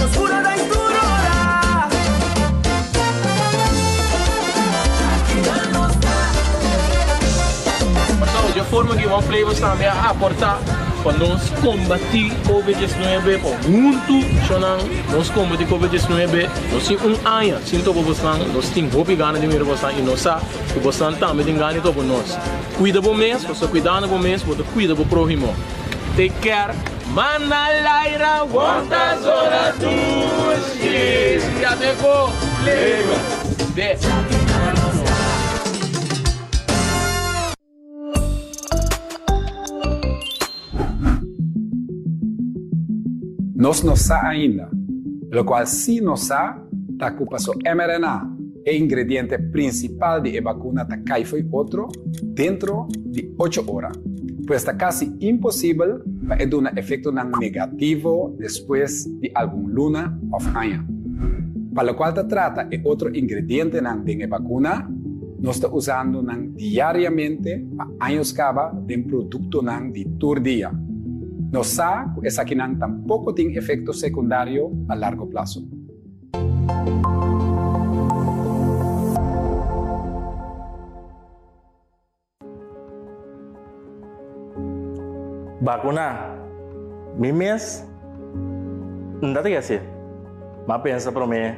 Nos pura dai tur ora. Aki nan nos ta. Pasó dje forma ki One Flavors tambe a aportá pa nos kombatí Covid 19 pa huntu shonnan nos kombatí Covid 19. Nos tin un aña sin topa bosnan, nos tin hopi gana di mira bosnan i nos sa ku bosnan tambe tin gana di topa nos. Kuida bo mes, pasobra kuidando bo mes bo ta kuida bo próhimo. Take care. Manda laira wanta zona dushi. Ya te ko. Be. Nos no sa ainda. Locual si nos sa ta cu paso mRNA, e ingrediente principal di e vacuna ta cay fo'i otro dentro di ocho ora. Pues ta casi imposibel pa e duna efectonan negativo despues di algun luna of aña. Pa locual ta trata e otro ingredientenan den e vacuna, Nos ta usando nan diariamente pa años caba den productonan di tur dia. Nos sa cu esakinan tampoco tin efecto secundario a largo plazo. Bakuná mi mes? N ta tin hasi. M'a pensa promé,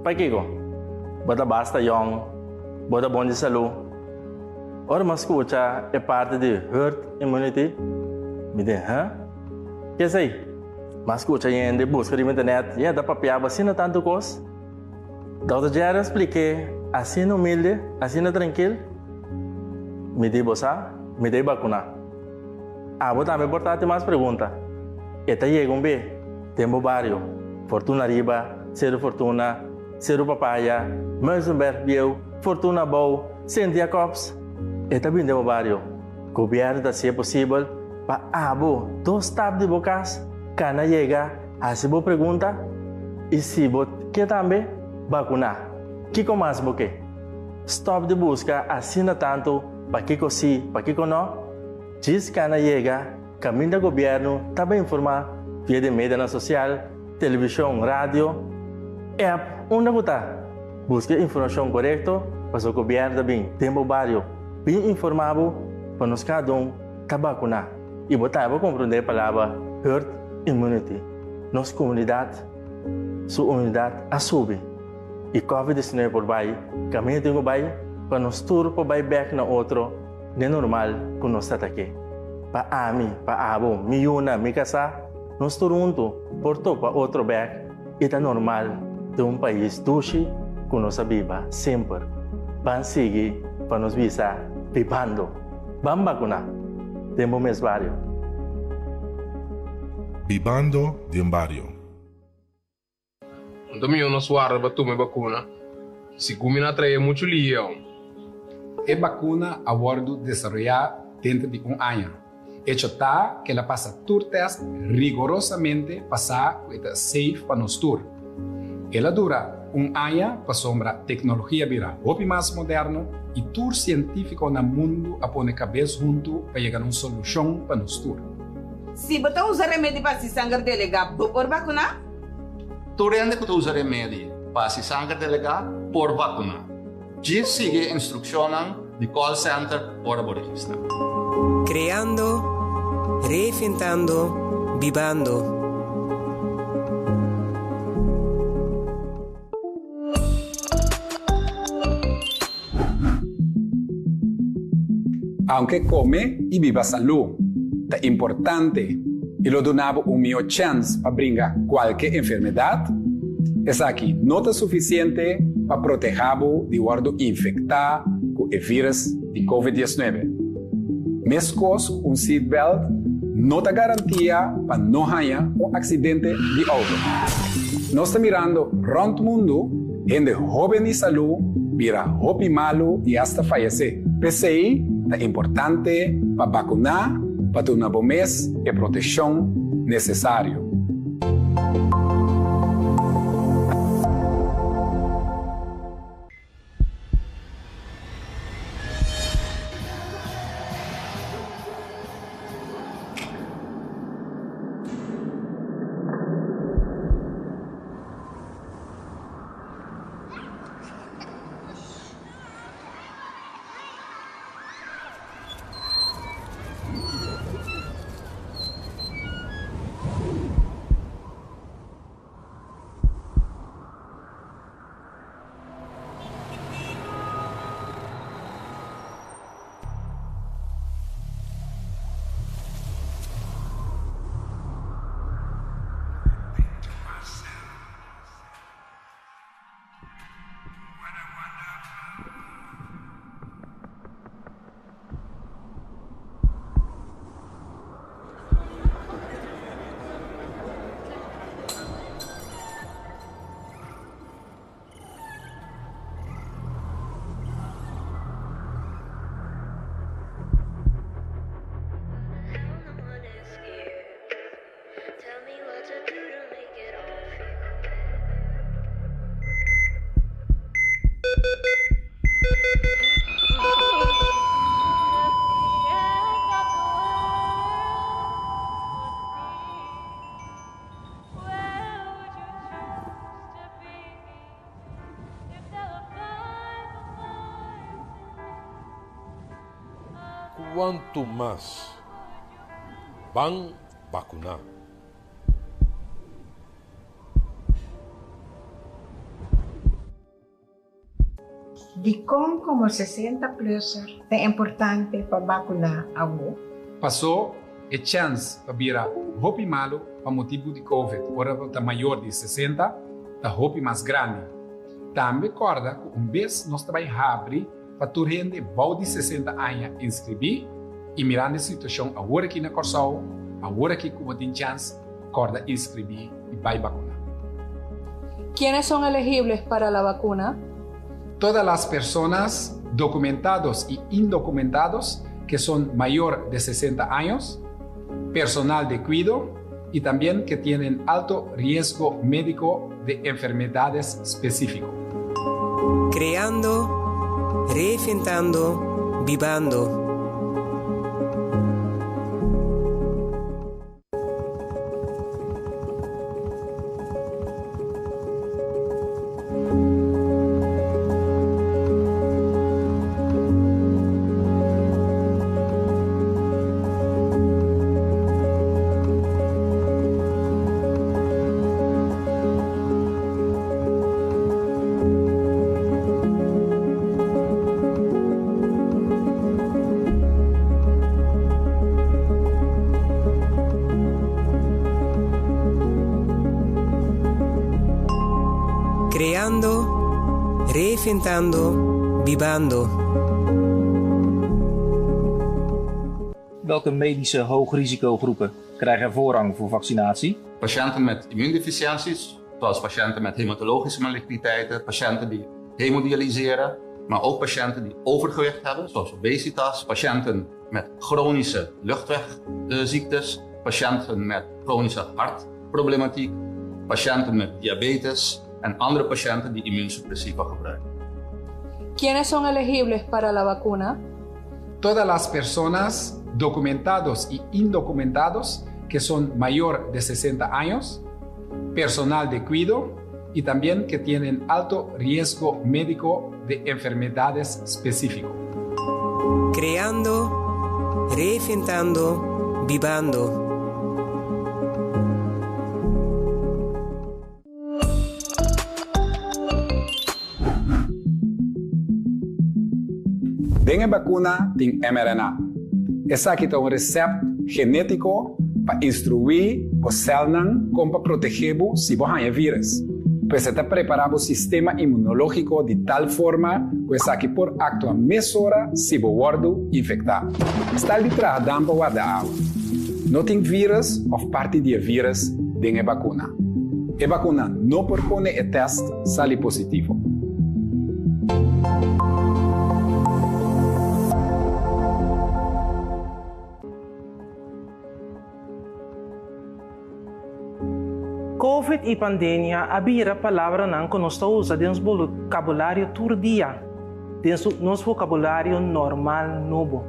Pakiko? Bo ta basta yòn, bo ta bon di salú. Ora m'a skucha e parti di herd immunity, mi di, Hë? Ke esei? M'a skucha hende buska riba internet, i e ta papiaba asina tantu kos. Dòkter Jerry a splik'é asina humilde, asina trankil, Mi di bo sa, mi ta e bakuná. Abo tambe por ta hasi mas pregunta. E ta yega un be den bo bario, Fortuna Riba, Seru Fortuna, Seru Papaya, Muizenberg Bieu, Fortuna Abou, Sint Jacobs. E ta bin den bo bario. Gobièrnu ta hasié posibel pa abo dos stap di bo kas kana yega Hasi bo pregunta i si bo ke tambe, bakuná. Kiko mas bo ke? Stòp di buska asina tantu pakiko si, pakiko nò. Djis kana yega kaminda gobièrnu ta bai informá via di medianan sosial, televishon, radio, app, unda ku ta. Buska e informashon korekto pasobra gobièrnu ta bin den bo bario bin informá bo pa nos kada un ta bakuná. I bo ta bo komprondé e palabra herd immunity. Nos komunidat su unidat a subi i Covid 19 por bai kaminda tin ku bai pa nos tur por bai bèk na otro den normal ku nos ta ta ke. Pa ami, pa abo, mi yunan, mi kasá, nos tur huntu por topa otro bèk i ta normal den un pais dushi ku nos a biba semper. Ban sigui pa nos bisa bibando. Ban bakuná den bo mes bario. Bibando den bario. Anto mihó nos warda pa tuma e bakuna, sigun mi no a trae muchu lihe aun. E bakuna a wòrdu desaroyá denter di un aña. Echo ta ku el a pasa tur tèst rigorosamente pa sa ku e ta safe pa nos tur. El a dura un aña pasobra teknologia bira hopi mas moderno i tur sientífiko na mundu a pone kabes huntu pa yega na un solushon pa nos tur. Si bo ta usa remedi pa hasi sanger delegá, bo por bakuná? Tur hende ku ta usa remedi pa hasi sanger delegá por bakuná. Djis sigui e instrukshonnan di call center ora bo registrá. Kreando, reinventando, bibando. Aunke kome i biba salú ta importante i lo duna bo un mihó chèns pa bringa kualke enfermedat, esaki no ta sufisiente pa protehá bo di wòrdu infektá ku e vírus di Covid 19. Meskos ku un seatbelt no ta garantia pa no haña un aksidente di outo. Nos ta mirando rònt mundu hende hóben di salú bira hopi malu i asta fayesé. P'esei ta importante pa bakuná pa duna bo mes e proteccion necesario. Kuantu mas? Ban bakuná! Dikon komo 60 plusser ta importante pa bakuná awor? Pasó e chèns pa bira hopi malu pa motibu di covid ora bo ta mayor di 60 ta hopi mas grandi. Tambe kòrda ku un bes nos ta bai habri pa tur hende bou di 60 aña inskribí i mirando e situashon awor aki na Kòrsou, awor aki ku bo tin chèns, kòrda inskribí i bai bakuná. ¿Quiénes son elegibles para la vacuna? Todas las personas documentados y indocumentados que son mayor de 60 años, personal de cuido y también que tienen alto riesgo médico de enfermedades específico. Creando, reinventando, bibando. Creando, reinventando, bibando. Welke medische hoogrisicogroepen krijgen voorrang voor vaccinatie? Patiënten met immuundeficiënties, zoals patiënten met hematologische maligniteiten, patiënten die hemodialyseren, maar ook patiënten die overgewicht hebben, zoals obesitas, patiënten met chronische luchtwegziektes, patiënten met chronische hartproblematiek, patiënten met diabetes en andere patiënten die immuunsuppressiva gebruiken. ¿Quiénes son elegibles para la vacuna? Todas las personas documentados y indocumentados que son mayor de 60 años, personal de cuido y también que tienen alto riesgo médico de enfermedades específico. Creando, reinventando, bibando. Den e bakuna tin mRNA. Esaki ta un resèpt genétiko pa instruí bo sèlnan kon pa protegé bo si bo haña vírùs. Pues e ta prepará bo sistema inmunológiko di tal forma ku esaki por aktua mesora si bo wòrdu infektá. Stal di traha dam pa warda awa. No tin vírùs òf parti di e vírùs den e bakuna. E bakuna no por pone e tèst sali positivo. Covid i pandemia a bira palabranan ku nos ta usa den nos bokabulario tur dia, den nos vokabulario normal nobo.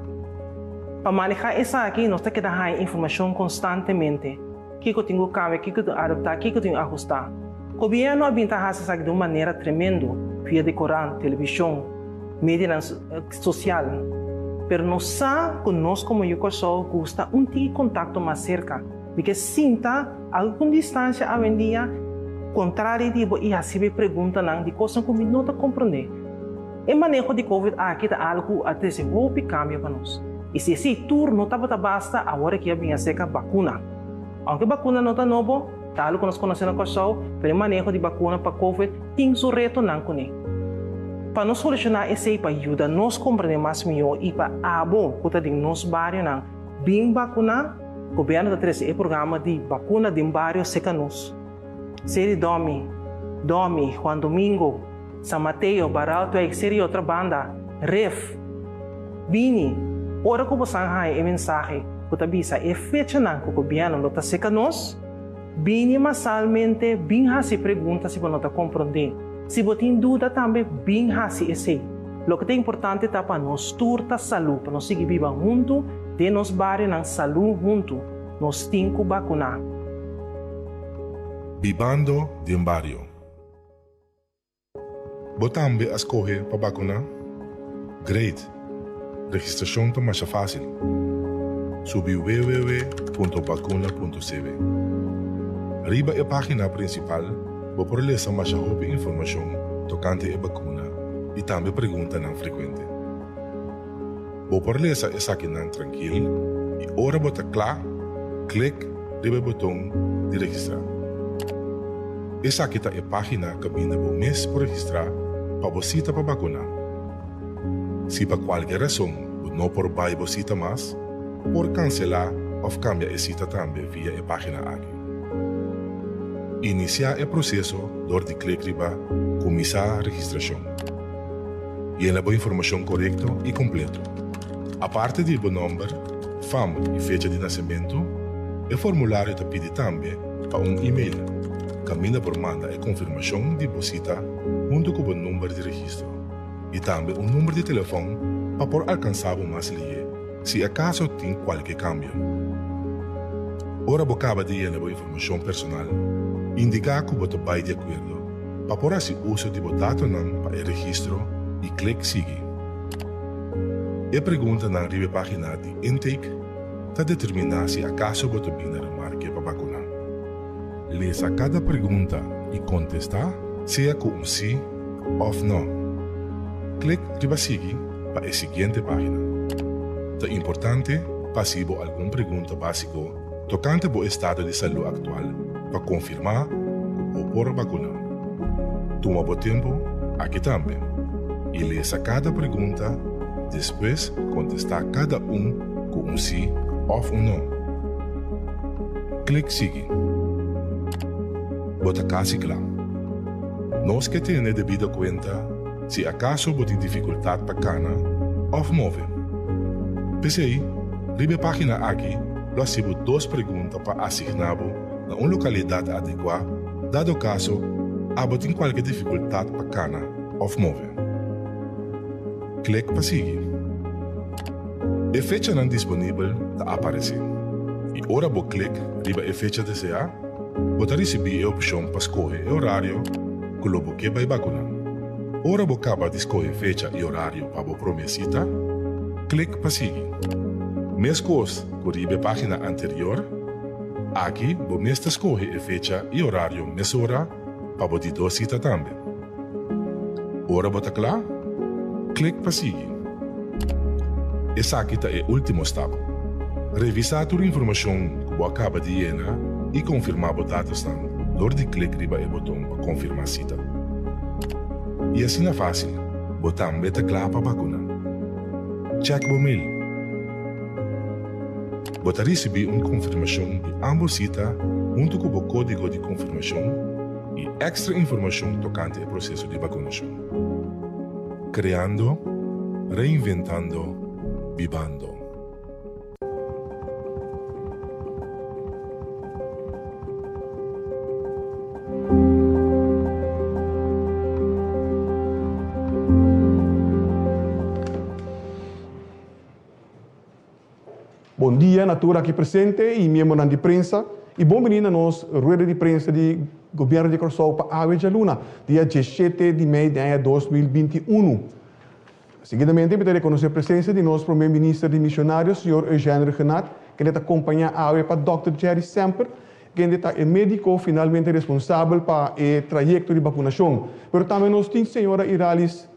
Pa manehá esaki nos ta keda haña informashon konstantemente. Kiko tin ku kambia, kiko tin adaptá, kiko tin ahustá. Gobièrnu a bin ta hasi esaki di un manera tremendo via di korant, televishon, medianan sosial. Pero nos sa ku nos komo yu Kòrsou gusta un tiki kontakto mas serka. Mi ke sinta algun distansia awendia kontrali di bo i hasi mi preguntanan di kosnan ku mi no ta komprondé. E maneho di covid aki ta algu ku a trese hopi kambio pa nos. I si esei tur no tabata basta, awor aki a bin aserka bakuna. Aunke bakuna no ta nobo, ta algu ku nos konosé na Kòrsou, pero e maneho di bakuna pa covid tin su retonan kuné. Pa nos solushoná esei, pa yuda nos komprendé mas mihó i pa abo ku ta den nos barionan bin bakuná, gobièrnu ta trese e programa di bakuna den bario serka nos. Seri Domi, Domi, Juan Domingo, San Mateo, Baraltwijk, Seri Otrabanda, Ref. Bini, ora ku bosan haña e mensahe ku ta bisa e fechanan ku gobièrnu lo ta seka nos, bini masalmente bin hasi pregunta si bo no ta komprondé. Si bo tin duda tambe bin hasi esei. Loke ta importante ta pa nos tur ta salú, pa nos sigui biba huntu den nos barionan salú huntu. Nos tin ku bakuná. Bibando den bario. Bo tambe a skohe pa bakuná? Great! Registrashon ta masha fásil. Subi www.bakuna.cw. Riba e página prinsipal bo por lesa masha hopi informashon tokante e bakuna i tambe preguntanan frekuente. Bo por lesa esakinan trankil i ora bo ta kla, klik riba e boton di registrá. Esaki ta e página kaminda bo mes por registrá pa bo sita pa bakuná. Si pa kualke rason bo no por bai bo sita mas, por kanselá òf kambia e sita tambe via e página aki. Inisiá e proseso dor di klik riba Kuminsá registrashon. Yena bo informashon korekto i kompleto. Aparte di bo nòmber, fam i fecha di nasementu, e formulario ta pidi tambe pa un e-mail kaminda por manda e konfirmashon di bo sita huntu ku bo number di registro. i tambe un number di telefòn pa por alkansá bo mas lihé si akaso tin kualke kambio. Ora bo kaba di yena bo informashon personal, indiká ku bo ta bai di akuerdo pa por hasi uso di bo datonan pa e registro i klik Sigui. E preguntanan riba e página di intake ta determiná si akaso bo ta bini na remarke pa bakuná. Lesa kada pregunta i kontestá sea ku un sí òf nò. Klik riba Sigui pa e siguiente página. Ta importante pa hasi bo algun pregunta básiko tokante bo estado di salú aktual pa konfirmá ku bo por bakuná. Tuma bo tempu aki tambe i lesa kada pregunta, despues kontestá kada un ku un sí òf un nò. Klik Sigui. Bo ta kasi kla. Nos ke tene debido kuenta si akaso bo tin difikultat pa kana òf move. P'esei, riba e página aki lo hasi bo dos pregunta pa asigná bo na un lokalidat adekuá dado kaso abo tin kualke difikultat pa kana òf move. Klik pa sigui. E fechanan disponibel ta aparesé i ora bo klik riba e fecha deseá, bo ta risibí e opshon pa skohe e orario ku lo bo ke bai bakuná. Ora bo kaba di skohe fecha i orario pa bo promé sita, klik pa sigui. Meskos ku riba e página anterior, aki bo mes ta skohe e fecha i orario mesora pa bo di dos sita tambe. Ora bo ta kla, klik pa sigui. Esaki ta e último stap. Revisá tur informashon ku bo a kaba di yena i konfirmá bo datosnan dor di klik riba e boton pa konfirmá sita. I asina fásil, bo tambe ta kla pa bakuná. Chèk bo mail. Bo ta risibí un konfirmashon di ámbos sita huntu ku bo kódigo di konfirmashon i èkstra informashon tokante e proseso di bakunashon. Kreando, reinventando, bibando. Bon dia na tur aki presente y miembronan di prensa y bon bini na nos rueda di prensa di Gobierno di Corsou pa awe djaluna, dia diesshete di mei di aña 2021. Seguidamente mi ta reconoce presencia di nos Prome Minister di Misionario, señor Eugène Rhuggenaath, kende ta compaña awe pa Dòkter Jerry Semper, kende ta e medico finalmente responsabel pa e trayecto di vacunacion. Pero tambe nos tin señora Iralis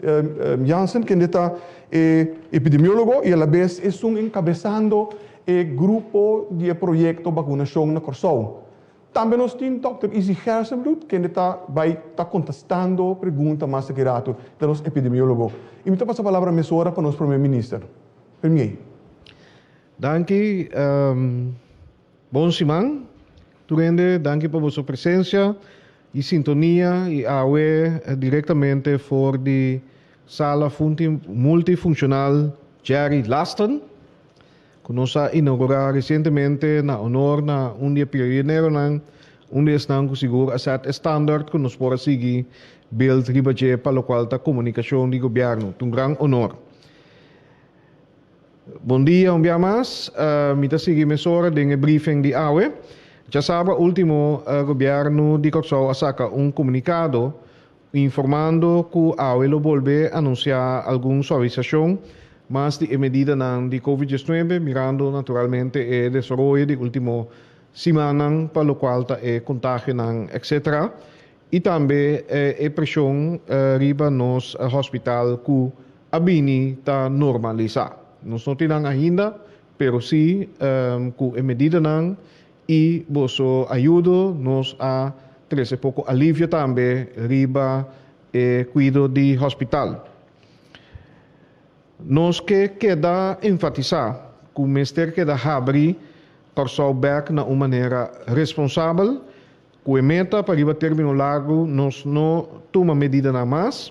Jansen, kende ta e epidemiologo y alabes esun encabesando e grupo di e proyecto vacunacion na Corsou. Tambe nos tin Dòkter Izzy Gerstenbluth, kende ta bay ta contestando pregunta mas aki rato, ta nos epidemiologo. Y mi ta pasa palabra mesora pa nos Prome Minister. Premier. Danki. Bon siman tur hende, danki pa boso presencia y sintonia y awe directamente for di sala multifuncional Jerry Lasten cu nos a inaugura recientemente na honor na un di e pioneronan, un di esnan cu sigur a set e standard cu nos por a sigui build riba dje pa locual ta comunicacion di gobierno. Ta un gran honor. Bon dia un bia mas. Mi ta sigui mesora den e briefing di awe. Djasabra ultimo Gobièrnu di Kòrsou a saka un komunikado informando ku awe lo bolbe anunsiá algun suavisashon. mas di e medidanan di Covid 19, mirando naturalmente e desaroyo di último simannan pa lokual ta e kontagionan etc. I tambe e preshon riba nos hospital ku a bini ta normalisá. Nos no tin nan ainda, pero sí ku e medidanan i boso ayudo nos a trese poko alivio tambe riba e kuido di hospital. Nos ke keda enfatisá ku mester keda habri Kòrsou bèk na un manera responsabel, ku e meta pa riba término largu nos no tuma medidanan mas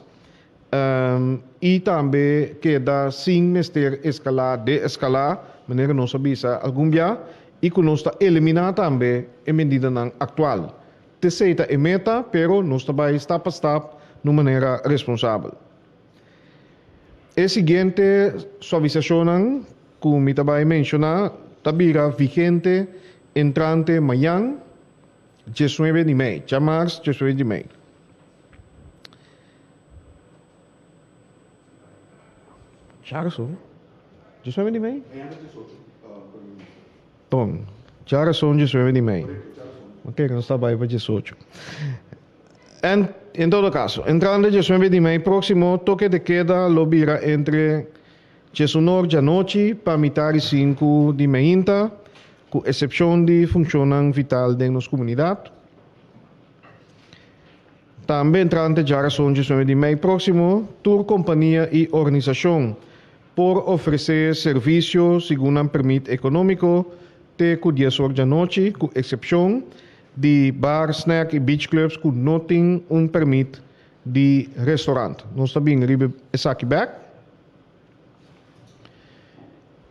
i tambe keda sin mester eskalá, deeskalá, manera nos a bisa algun bia, i ku nos ta eliminá tambe e medidanan aktual. T'esei ta e meta, pero nos ta bai stap pa stap na un manera responsabel. E siguiente suavisashonnan ku mi ta bai menshoná ta bira vigente entrante mañan 19 di mei, djamars 19 di mei. Djarason? 19 di mei? Ton, djarason 19 di mei. Ok, nos ta bai pa 18. En, en todo caso, entrando 19 di mei próximo, toque de queda lo bira entre 11 djanochi pa mitar di 5 di meinta, ku eksepshon di funshonnan vital den nos komunidat. Tambe entrante djarason 19 di mei próksimo, tur kompania i organisashon por ofresé servisio segun nan permit ekonómiko te ku 10 or djanochi, ku eksepshon di bar, snack i beach clubs ku no tin un permit di restorant. Nos ta bin riba esaki bèk.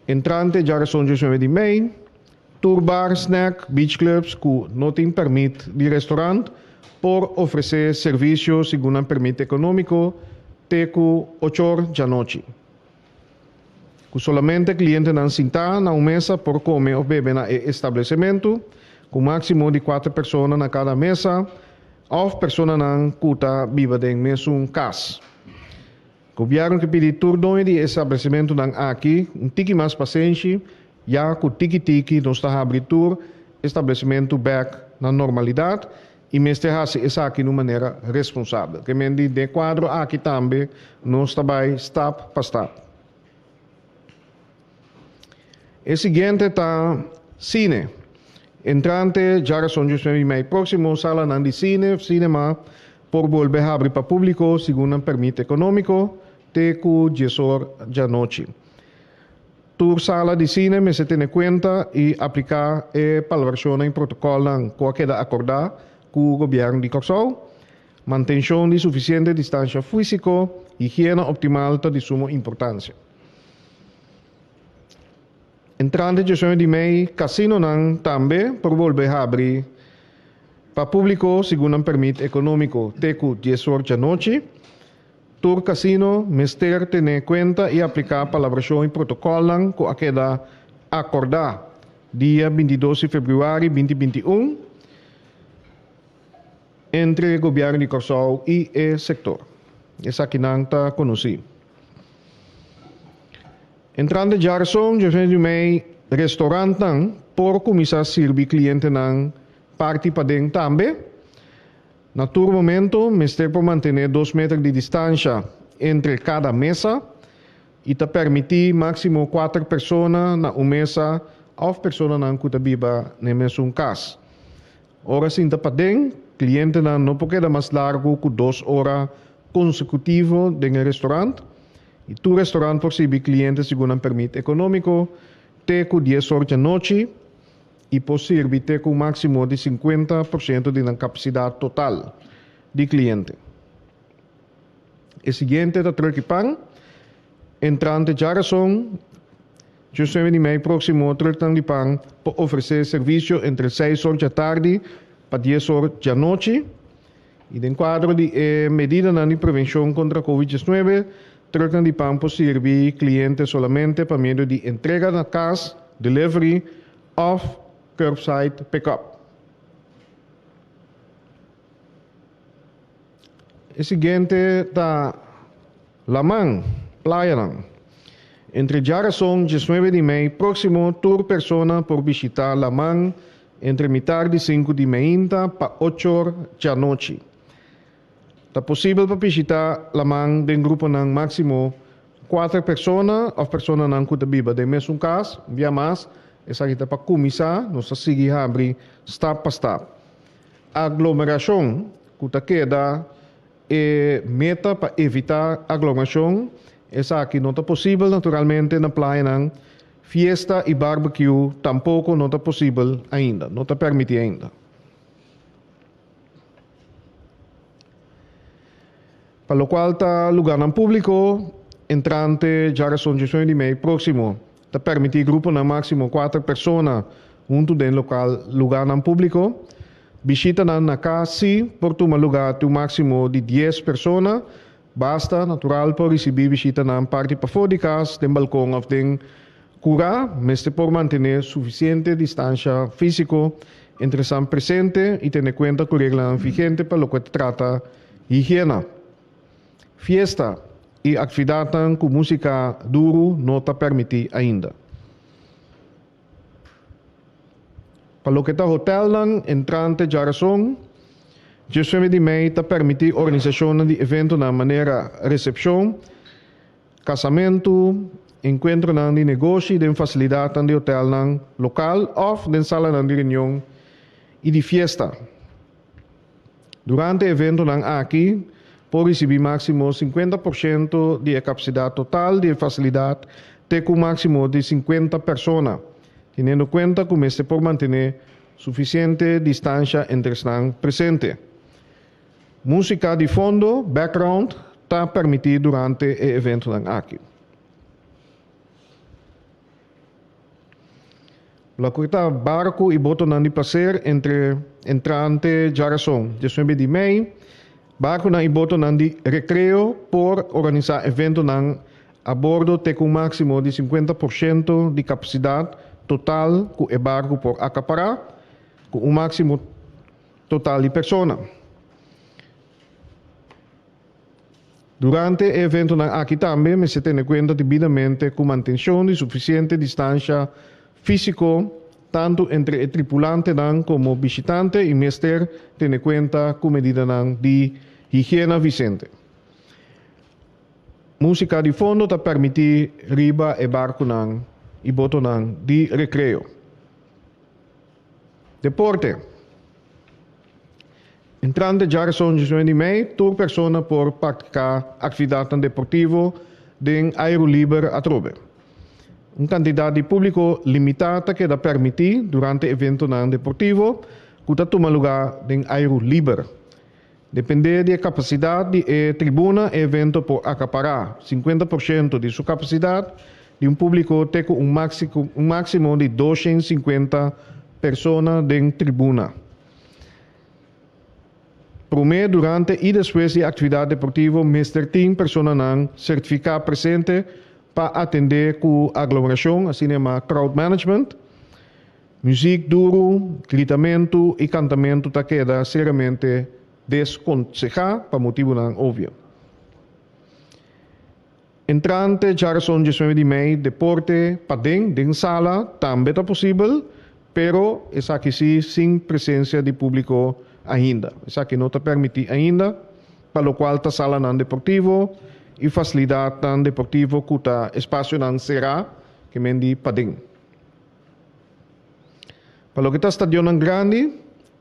Entrante djarason 19 di mei, tur bar, snack, beach clubs ku no tin permit di restorant por ofresé servisio segun nan permit ekonómiko te ku ochor djanochi. Ku solamente klientenan sintá na un mesa por kome òf bebe na e establesementu, ku máksimo di kuater persona na kada mesa òf personanan ku ta biba den mesun kas. Gobièrnu ke pidi tur doño di e establesimentunan aki un tiki mas pasenshi, ya ku tiki tiki nos ta habri tur establesimentu bèk na normalidat i mester hasi esaki na un manera responsabel. Ke men di den e kuadro aki tambe nos ta bai stap pa stap. E siguiente ta sine. Entrante djarason 19 di mei próksimo salanan di sine of sinema por bolbe habri pa públiko segun nan permit ekonómiko te ku diesor djanochi. Tur sala di sine mester tene kuenta i apliká e palabrashonnan i protokòlnan ku a keda akordá ku gobièrnu di Kòrsou. Mantenshon di sufisiente distansha físiko, higiena optimal ta di sumo importansia. Entrante 19 di mei, kasinonan tambe por bolbe habri pa públiko segun nan permit ekonómiko te ku dies or djanochi. Tur kasino mester tene kuenta i apliká palabrashon i protokòlnan ku a keda akordá dia 22 di febrüari 2021 entre Gobièrnu di Kòrsou i e sektor. Esakinan ta konosí. Entrante djarsón 19 di mei restorantnan por kuminsá sirbi klientenan parti paden tambe. Na tur momento mester por mantené dos meter di distansha entre kada mesa i ta permití máksimo kuater persona na un mesa òf personanan ku ta biba na e mesun kas. Ora sinta paden, klientenan no por keda mas largu ku dos ora konsekutivo den e restorant i tur restorant por sirbi kliente segun nan permit ekonómiko te ku dies or djanochi i por sirbi te ku un máksimo di 50% di nan kapasidat total di kliente. E siguiente ta Truck i Pan. Entrante djarason, 19 di mei próksimo, trucknan di pan por ofresé servisio entre seis or djatardi pa dies or djanochi. I den kuadro di e medidanan di prevenshon kontra Covid 19, trucknan di pan por sirbi kliente solamente pa medio di entrega na kas, delivery, òf curbside pick-up. E siguiente ta laman, playanan. Entre djarason 19 di mei próksimo tur persona por bishitá laman entre mitar di sinku di meinta pa ochor djanochi. Ta posibel pa bishitá laman den gruponan máksimo kuater persona òf personanan ku ta biba den mesun kas. Un bia mas, esaki ta pa kuminsá, nos ta sigui habri stap pa stap. Aglomerashon ku ta keda E meta pa evitá aglomerashon, esaki no ta posibel naturalmente na playanan, fiesta i barbecue tampoko no ta posibel ainda, no ta permití ainda. Pa lokual ta lugarnan públiko, entrante djarason 19 di mei próksimo ta permití gruponan máksimo kuater persona huntu den lokal lugarnan públiko. Bishitanan na kas sí por tuma lugá te un máksimo di dies persona. Basta natural por risibí bishitanan parti pafó di kas, den balkon òf den kurá. Mester por mantené sufisiente distansha físiko entre esnan presente i tene kuenta ku reglanan vigente pa loke ta trata higiena. Fiesta i aktividatnan ku músika duru no ta permití ainda. Pa loke ta hotelnan, entrante djarason, 19 di mei ta permití organisashonnan di eventonan manera resepshon, kasamentu, enkuentronan di negoshi den fasilidatnan di hotelnan lokal òf den salanan di reunion i di fiesta. Durante e eventonan aki por risibí máksimo 50% di e kapasidat total di e fasilidat te ku máksimo di 50 persona, teniendo kuenta ku mester por mantené sufisiente distansha entre esnan presente. Músika di fondo, background, ta permití durante e eventonan aki. Loke ta barku i botonan di plaser entre entrante djarason 19 di mei, barkunan i botonan di rekreo por organisá eventonan a bordo te ku un máksimo di 50% di kapasidat total ku e barku por akapará, ku un máksimo total di persona. Durante e eventonan aki tambe mester tene kuenta debidamente ku mantenshon di sufisiente distansha físiko tantu entre e tripulantenan komo bishitante i mester tene kuenta ku medidanan di higiena visente. Músika di fondo ta permití riba e barkunan i botonan di rekreo. Deporte. Entrante djarason 19 di mei, tur persona por praktiká aktividatnan deportivo den airu liber atrobe. Un kantidat di públiko limitá ta keda permití durante eventonan deportivo ku ta tuma lugá den airu liber. Dependé di e kapasidat di e tribuna, e evento por akapará 50% di su kapasidat di un públiko te ku un máksimo di 250 persona den tribuna. Promé, durante i despues di aktividat deportivo mester tin personanan sertifiká presente pa atendé ku aglomerashon, asina yamá crowd management. Muzik duru, gritamentu i kantamentu ta keda seriamente deskonsehá pa motibunan obvio. Entrante djarason 19 di mei deporte paden den sala tambe ta posibel, pero esaki si sin presensia di públiko ainda. Esaki no ta permití ainda, pa lokual ta salanan deportivo i fasilidatnan deportivo ku ta espasionan será, ke men di paden. Pa loke ta stadionnan grandi,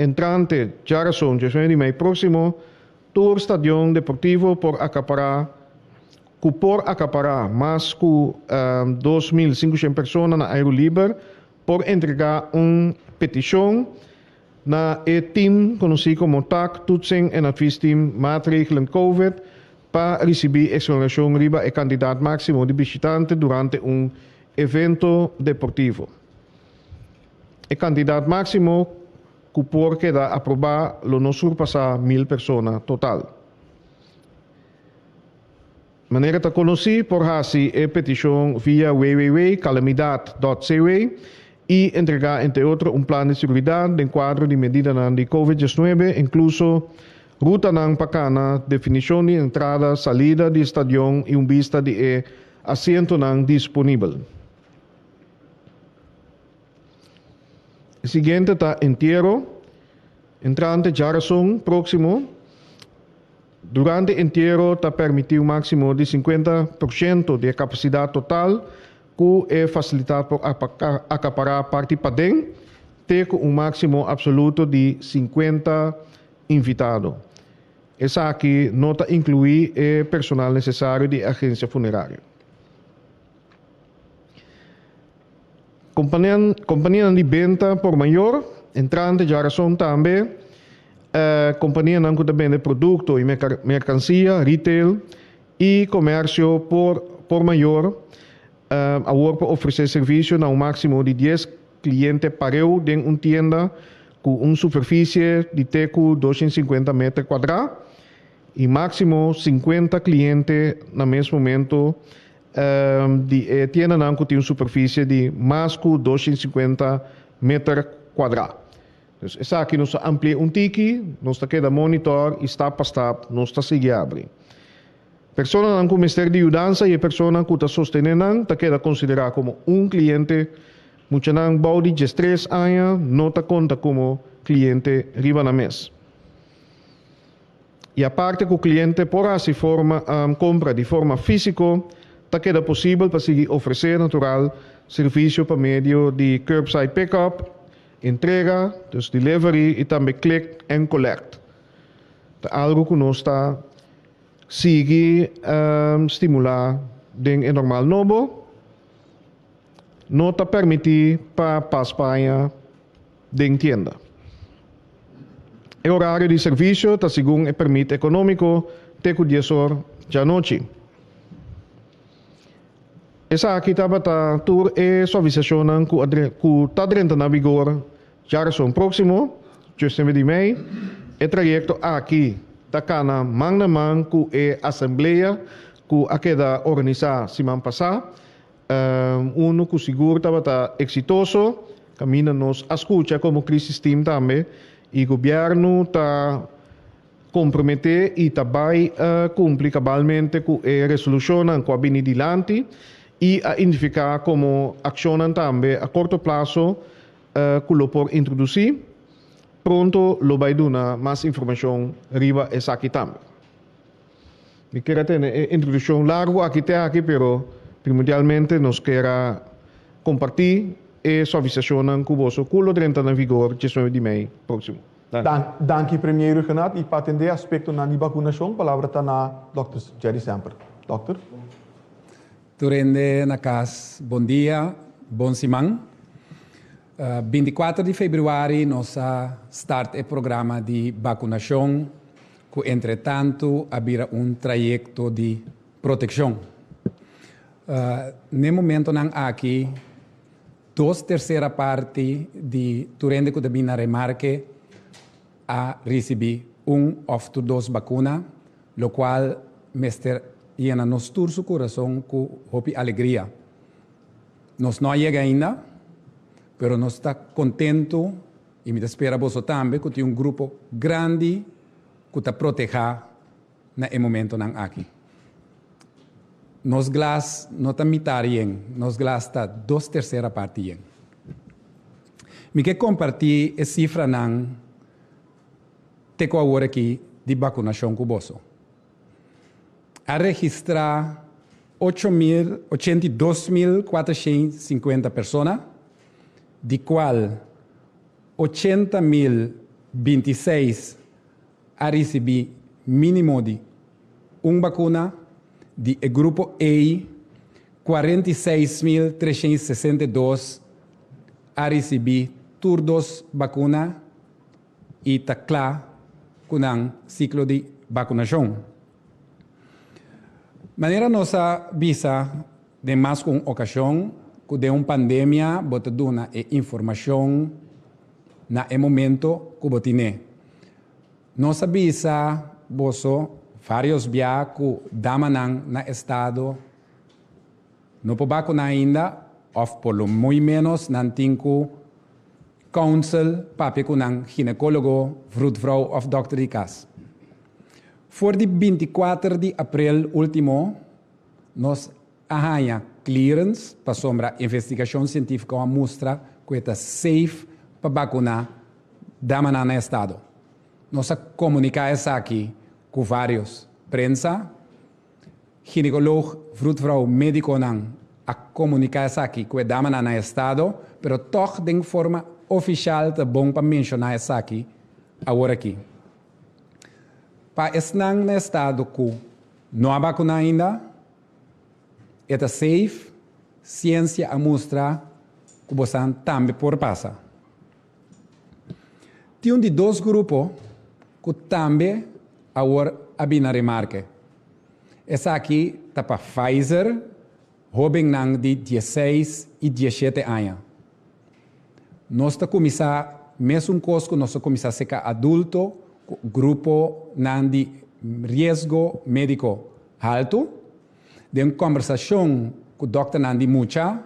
entrante djarason 19 di mei próksimo, Tur stadion deportivo por akapará ku por akapará mas ku 2500 persona na airu liber por entregá un petishon na e tim konosí komo tak, Toetsing en Adviesteam Maatregelen Covid, pa risibí eksonerashon riba e kantidat máksimo di bishitante durante un evento deportivo. E kantidat máksimo ku por keda aprobá lo no surpasá 1000 persona total. Manera ta konosí, por hasi e petishon via www.calamidad.cw i entregá entre otro un plan di seguridat den kuadro di medidanan di Covid 19, inkluso rutanan pa kana, definishon di entrada, salida di stadion i un bista di e. asientonan disponibel. E siguiente ta entiero. Entrante djarason próksimo, durante entiero ta permití un máksimo di 50 porshento di e kapasidat total ku e fasilidat por akapará parti paden, te ku un máksimo apsoluto di 50 invitado. Esaki no ta inkluí e personal nesesario di e agensia funerario. Kompanianan di benta por mayor, entrante djarason tambe, kompanianan ku ta bende produkto i merkansia, retail, i komersio por por mayor, awor por ofresé servisio na un máksimo di dies kliente pareu den un tienda ku un superfisie di te ku 250 meter kuadrá i máksimo 50 kliente na mes momento di e tiendanan ku tin un superfisie di mas ku 250 meter kuadrá. Dus esaki nos a ampli'é un tiki, nos ta keda monitor i stap pa stap nos ta sigui abri. Personanan ku mester di yudansa i e persona ku ta sostené nan ta keda konsiderá komo un kliente. Muchanan bou di 13 aña no ta konta komo kliente riba nan mes. I aparte ku kliente por hasi forma kompra di forma físiko, ta keda posibel pa sigui ofresé natural servisio pa medio di curbside pickup, entrega, dus delivery, i tambe click and collect. Ta algu ku nos ta sigui stimulá den e normal nobo. No ta permití pa pas paña den tienda. E orario di servisio ta segun e permit ekonómiko te ku dies or djanochi. Esaki tabata tur e suavisashonnan ku a ku ta drenta na vigor djarason próksimo, 19 di mei. E trayekto aki ta kana man na man ku e asamblea ku a keda organisá siman pasá. Unu ku sigur tabata eksitoso, kaminda nos a skucha komo Crisis Team tambe i gobièrnu ta komprometé i ta bai kumpli kabalmente ku e resolushonnan ku a bini dilanti i a identifiká komo akshonnan tambe a korto plaso ku lo por introdusí. Pronto lo bai duna mas informashon riba esaki tambe. Mi kier a tene e introduccion largo aki te aki, pero primordialmente nos kier a comparti e suavisacionnan cu boso cu lo drenta na vigor 19 di mei proximo. Danki. Danki Premier Rhuggenaath y pa atende aspectonan di vacunacion palabra ta na Dòkter Jerry Semper. Dòkter. Tur hende na cas bon dia, bon siman. 24 di februari nos a start e programa di vacunacion ku entretantu a bira un trayekto di protekshon. N'e momentonan aki, dos tersera parti di tur hende ku ta bin na remarke a risibí un òf tur dos bakuna, lokual mester yena nos tur su kurason ku hopi alegria. Nos no a yega ainda, pero nos ta kontentu. I mi ta spera boso tambe ku tin un grupo grandi ku ta protehá na e momentonan aki. Nos glas no ta mitar yen, nos glas ta dos tersera parti yen. Mi ke kompartí e sifranan te ku awor aki di bakunashon ku boso. A registrá 8 mil, 82.450 persona, di kual 80.026 a risibí mínimo di un bakuna, di e grupo A 46.362 a risibí tur dos bakuna i ta kla ku nan siklo di bakunashon. Manera nos a bisa den mas ku un okashon ku den un pandemia bo ta duna e informashon na e momento ku bo tin'é. Nos a bisa boso vários bia ku damanan na estado no por bakuná ainda òf por lo muy ménos nan tin ku counsel papia ku nan ginekólogo, vroedvrouw òf dòkter di kas. For di 24 di aprel último nos. a haña clearance pasobra investigashon sientífiko a mustra ku e ta safe pa bakuná damanan na estado. Nos a komuniká esaki ku vários prensa, ginekoloog, vroedvrouw, médikonan a komuniká esaki ku e damanan na estado, pero tòg den forma ofishal ta bon pa menshoná esaki aworakí. Pa esnan na estado ku no a bakuná ainda, e ta safe, siensia a mustra ku bosan tambe por pasa. Tin un di dos grupo ku tambe awor a bini na remarke. Esaki ta pa Pfizer, hóbennan di diesseis i diesshete aña. Nos ta kuminsá mesun kos ku nos a kuminsá seka adulto ku gruponan di riesgo médiko haltu. Den kòmbersashon ku dòkternan di mucha,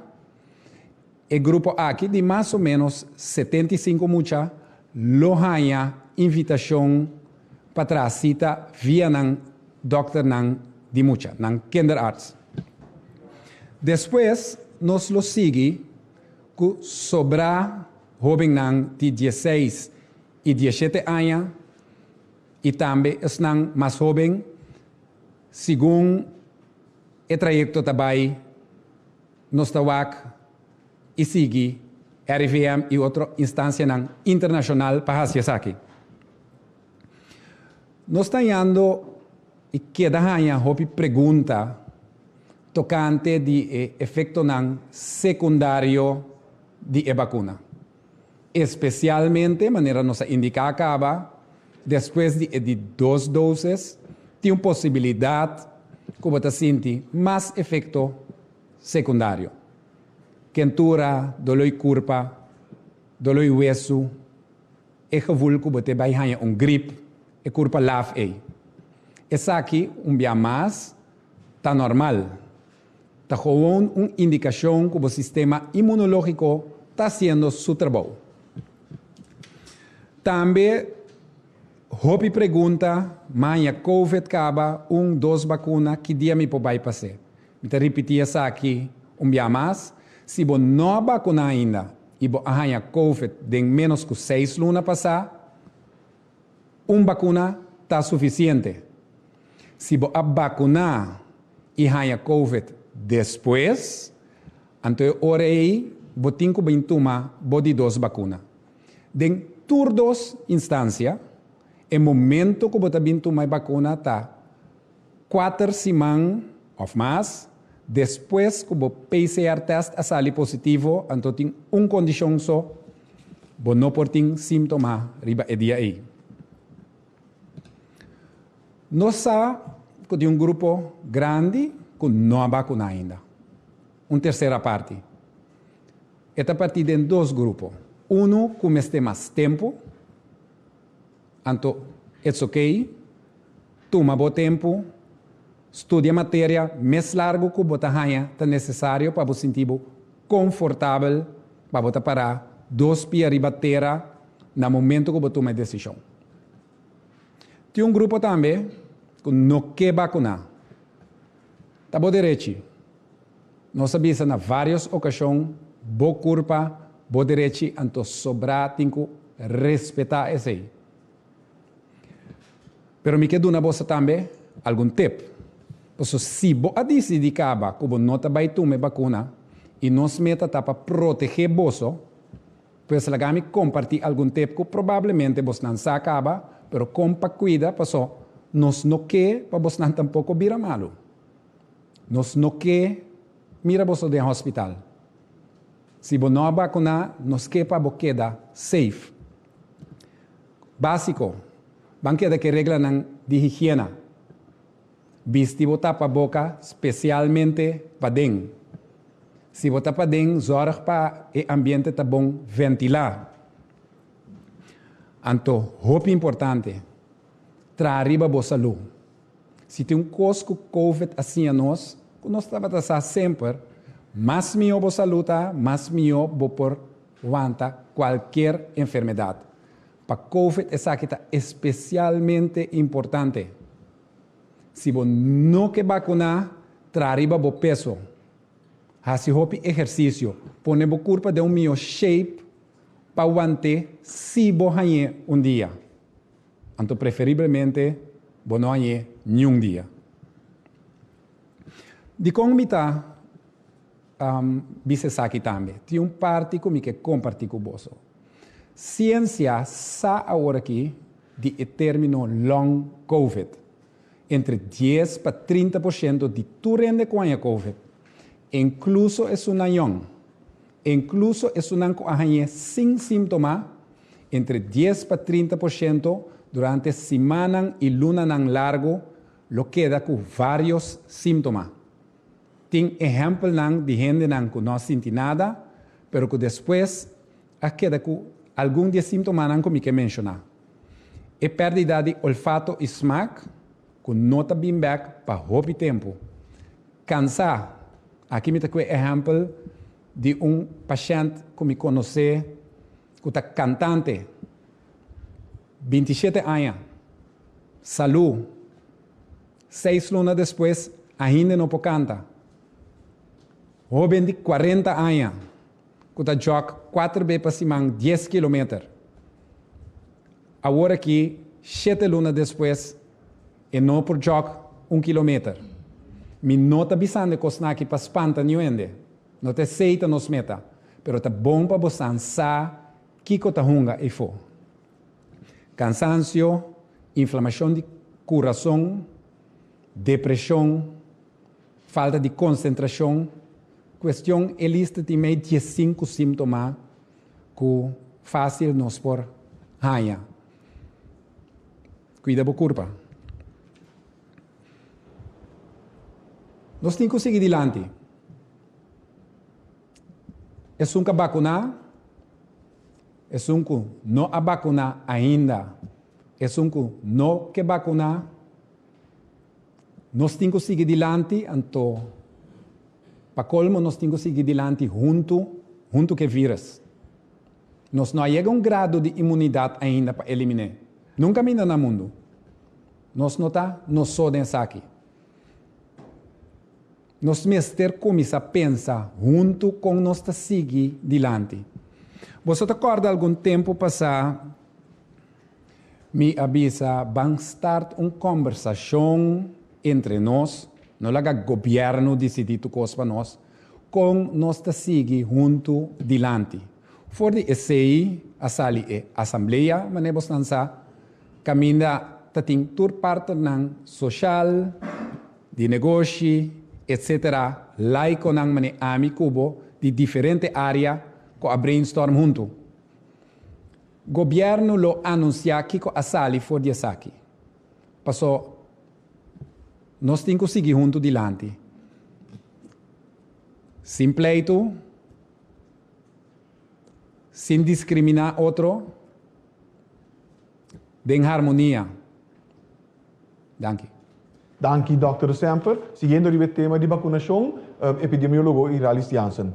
e grupo aki di mas o ménos 75 mucha lo haña invitashon pa traha sita via nan dòkternan di mucha, nan kinderarts. Despues nos lo sigui ku sobrá hóbennan di diesseis i diesshete aña i tambe esnan mas hóben segun e trayekto ta bai nos ta wak i sigui RIVM i otro instansianan internashonal pa hasi esaki. Nos ta hañando i keda haña hopi pregunta tokante di e efektonan sekundario di e bakuna. Espesialmente, manera nos a indiká kaba, despues di e di dos doses tin un posibilidat ku bo ta sinti mas efekto sekundario. Kentura, doló i kurpa, doló i wesu, E gevoel ku bo te bai haña un grip, e kurpa laf ei. Esaki, un bia mas, ta normal. Ta gewoon un indikashon ku bo sistema imunológiko ta hasiendo su trabou. Tambe hopi pregunta, Maña covid kaba, un, dos bakuna, ki dia mi por bai pas'é? Mi ta ripití esaki un bia mas, si bo no a bakuná ainda i bo a haña covid den ménos ku seis luna pasá, un bakuna ta sufisiente. Si bo a bakuná i haña covid despues, anto e ora ei bo tin ku bin tuma bo di dos bakuna. Den tur dos instansia, e momento ku bo ta bin tuma e bakuna ta Kuater siman òf mas despues ku bo PCR tèst a sali positivo anto tin un kondishon so, bo no por tin símtoma riba e dia ei. Nos sa ku tin un grupo grandi ku no a bakuná ainda, un tersera parti. E ta partí den dos grupo, unu ku mester mas tempu, Anto it's ok, tuma bo tempu, studia materia mes largu ku bo ta haña ta nesesario pa bo sinti bo konfortabel pa bo ta pará dos pia riba tera na momento ku bo tuma e desishon. Tin un grupo tambe ku no ke bakuná. Ta bo derechi. Nos a bisa na vários okashon bo kurpa, bo derechi anto sobrá tin ku respetá esei. Pero mi ke duna boso tambe algun tip. Paso si bo a disidí kaba ku bo no ta bai tuma e bakuna i nos meta ta pa protegé boso, pues laga mi kompartí algun tip ku probablemente bosnan sa kaba, pero kon pa kuida paso nos no ke pa bosnan tampoko bira malu. Nos no ke mira boso den hospital. Si bo no a bakuná, nos ke pa bo keda safe. Básiko, ban keda ku e reglanan di higiena. Bisti bo tapaboka spesialmente paden. Si bo ta paden, zòrg pa e ambiente ta bon ventilá. Anto, hopi importante, traha riba bo salú. Si tin un kos ku Covid a siña nos, ku nos tabata sa semper, mas mihó bo salú ta, mas mihó bo por wanta kualkier enfermedat. Pa Covid esaki ta espesialmente importante. Si bo no ke bakuná, traha riba bo peso. Hasi hopi ehersisio, pone bo kurpa den un mihó shape pa want'é si bo hañ'é un dia. Anto preferiblemente bo no hañ'é niun dia. Dikon mi ta bisa esaki tambe? Tin un parti ku mi ke kompartí ku boso. Siensia sa aworakí di e término long covid. Entre dies pa 30 porshento di tur hende ku haña covid, inkluso esunnan yòn, inkluso esunnan ku a hañ'é sin símtoma, entre dies pa 30 porshento durante simannan i lunanan largu lo keda ku vários símtoma. Tin ehèmpelnan di hendenan ku no a sinti nada, pero ku despues a keda ku algun di e símtomanan ku mi ke menshoná. E pèrdida di olfato i smak ku no ta bin bèk pa hopi tempu. Kansá, aki mi ta kue ehèmpel di un pashènt ku mi konosé ku ta kantante, 27 aña, salú, seis luna despues ainda no por kanta. Hóben di 40 aña ku ta jòg kuater be pa siman dies kilometer. Awor aki, shete luna despues, e no por jòg un kilometer. Mi no ta bisando e kosnan aki pa spanta niun hende. No ta esei ta nos meta. Pero ta bon pa bosan sa kiko ta hunga eifó. Kansansio, inflamashon di kurason, depreshon, falta di konsentrashon, kuestion e lista tin mei 15 símtoma ku fásil nos por haña. Kuida bo kurpa. Nos tin ku sigui dilanti. Esun ku a bakuná, esun ku no a bakuná ainda, esun ku no ke bakuná, nos tin ku sigui dilanti, anto pa kolmo nos tin ku sigui dilanti huntu, huntu ku e vírus. Nos no a yega un grado di imunidat ainda pa elimin'é. Nunka minda na mundu. Nos no ta nos so den esaki. Nos mester kuminsá pensa huntu kon nos ta sigui dilanti. Boso ta kòrda algun tempu pasá mi a bisa ban start un kòmbersashon entre nos, no laga gobièrnu disidí tur kos pa nos, kon nos ta sigui huntu dilanti. For di esei a sali e asamblea, manera bosnan sa, kaminda ta tin tur partnernan soshal, di negoshi, etc. Laikonan manera ami ku bo di diferente área ku a brainstorm huntu. Gobièrnu lo anunsiá kiko a sali for di esaki. Paso nos tin ku sigui huntu dilanti. Sin pleitu, sin diskriminá otro, den harmonia. Danki. Danki Dòkter Semper. Siguiendo riba e tema di bakunashon, epidemiólogo Iralis Jansen.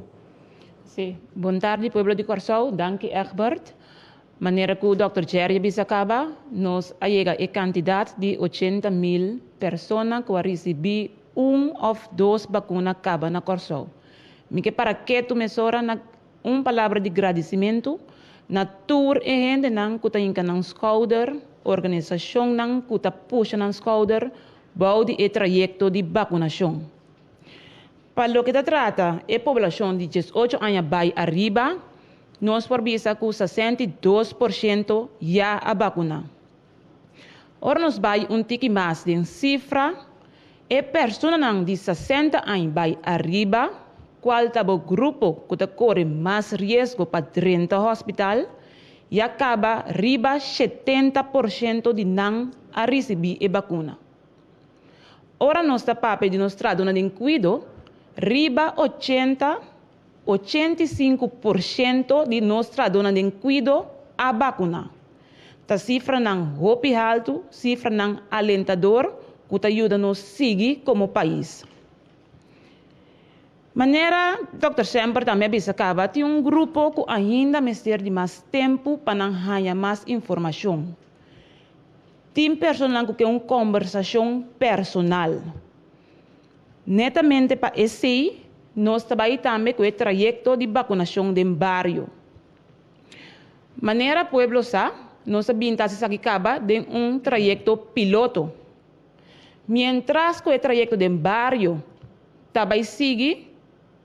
Sí. Bon tardi pueblo di Kòrsou. Danki Egbert. Manera ku Dòkter Jerry a bisa kaba, nos a yega e kantidat di 80 mil persona ku a risibí un òf dos bakuna kaba na Kòrsou. Mi ke para ketu mesora na un palabra di gradisimentu na tur e hendenan ku ta hinka nan skouder, organisashonnan ku ta pusha nan skouder bou di e trayekto di bakunashon. Pa loke ta trata e poblashon di 18 aña bai ariba, nos por bisa ku 62% ya a bakuná. Ora nos bai un tiki mas den sifra, e personanan di 60 aña bai ariba, kual ta bo grupo ku ta kore mas riesgo pa drenta hospital, ya kaba riba 70% di nan a risibí e bakuna. Ora nos ta papia di nos tradonan den kuido, riba 80, 85% di nos tradonan den kuido a bakuná. Ta sifranan hopi haltu, sifranan alentador ku ta yuda nos sigui komo pais. Manera Dòkter Semper tambe a bisa kaba, tin un grupo ku ainda mester di mas tempu pa nan haña mas informashon. Tin personanan ku ke un kòmbersashon personal. Netamente pa esei. nos ta bai tambe ku e trayekto di bakunashon den bario. Manera pueblo sa, nos a bin ta hasi esaki kaba den un trayekto piloto. Mientras ku e trayekto den bario ta bai sigui,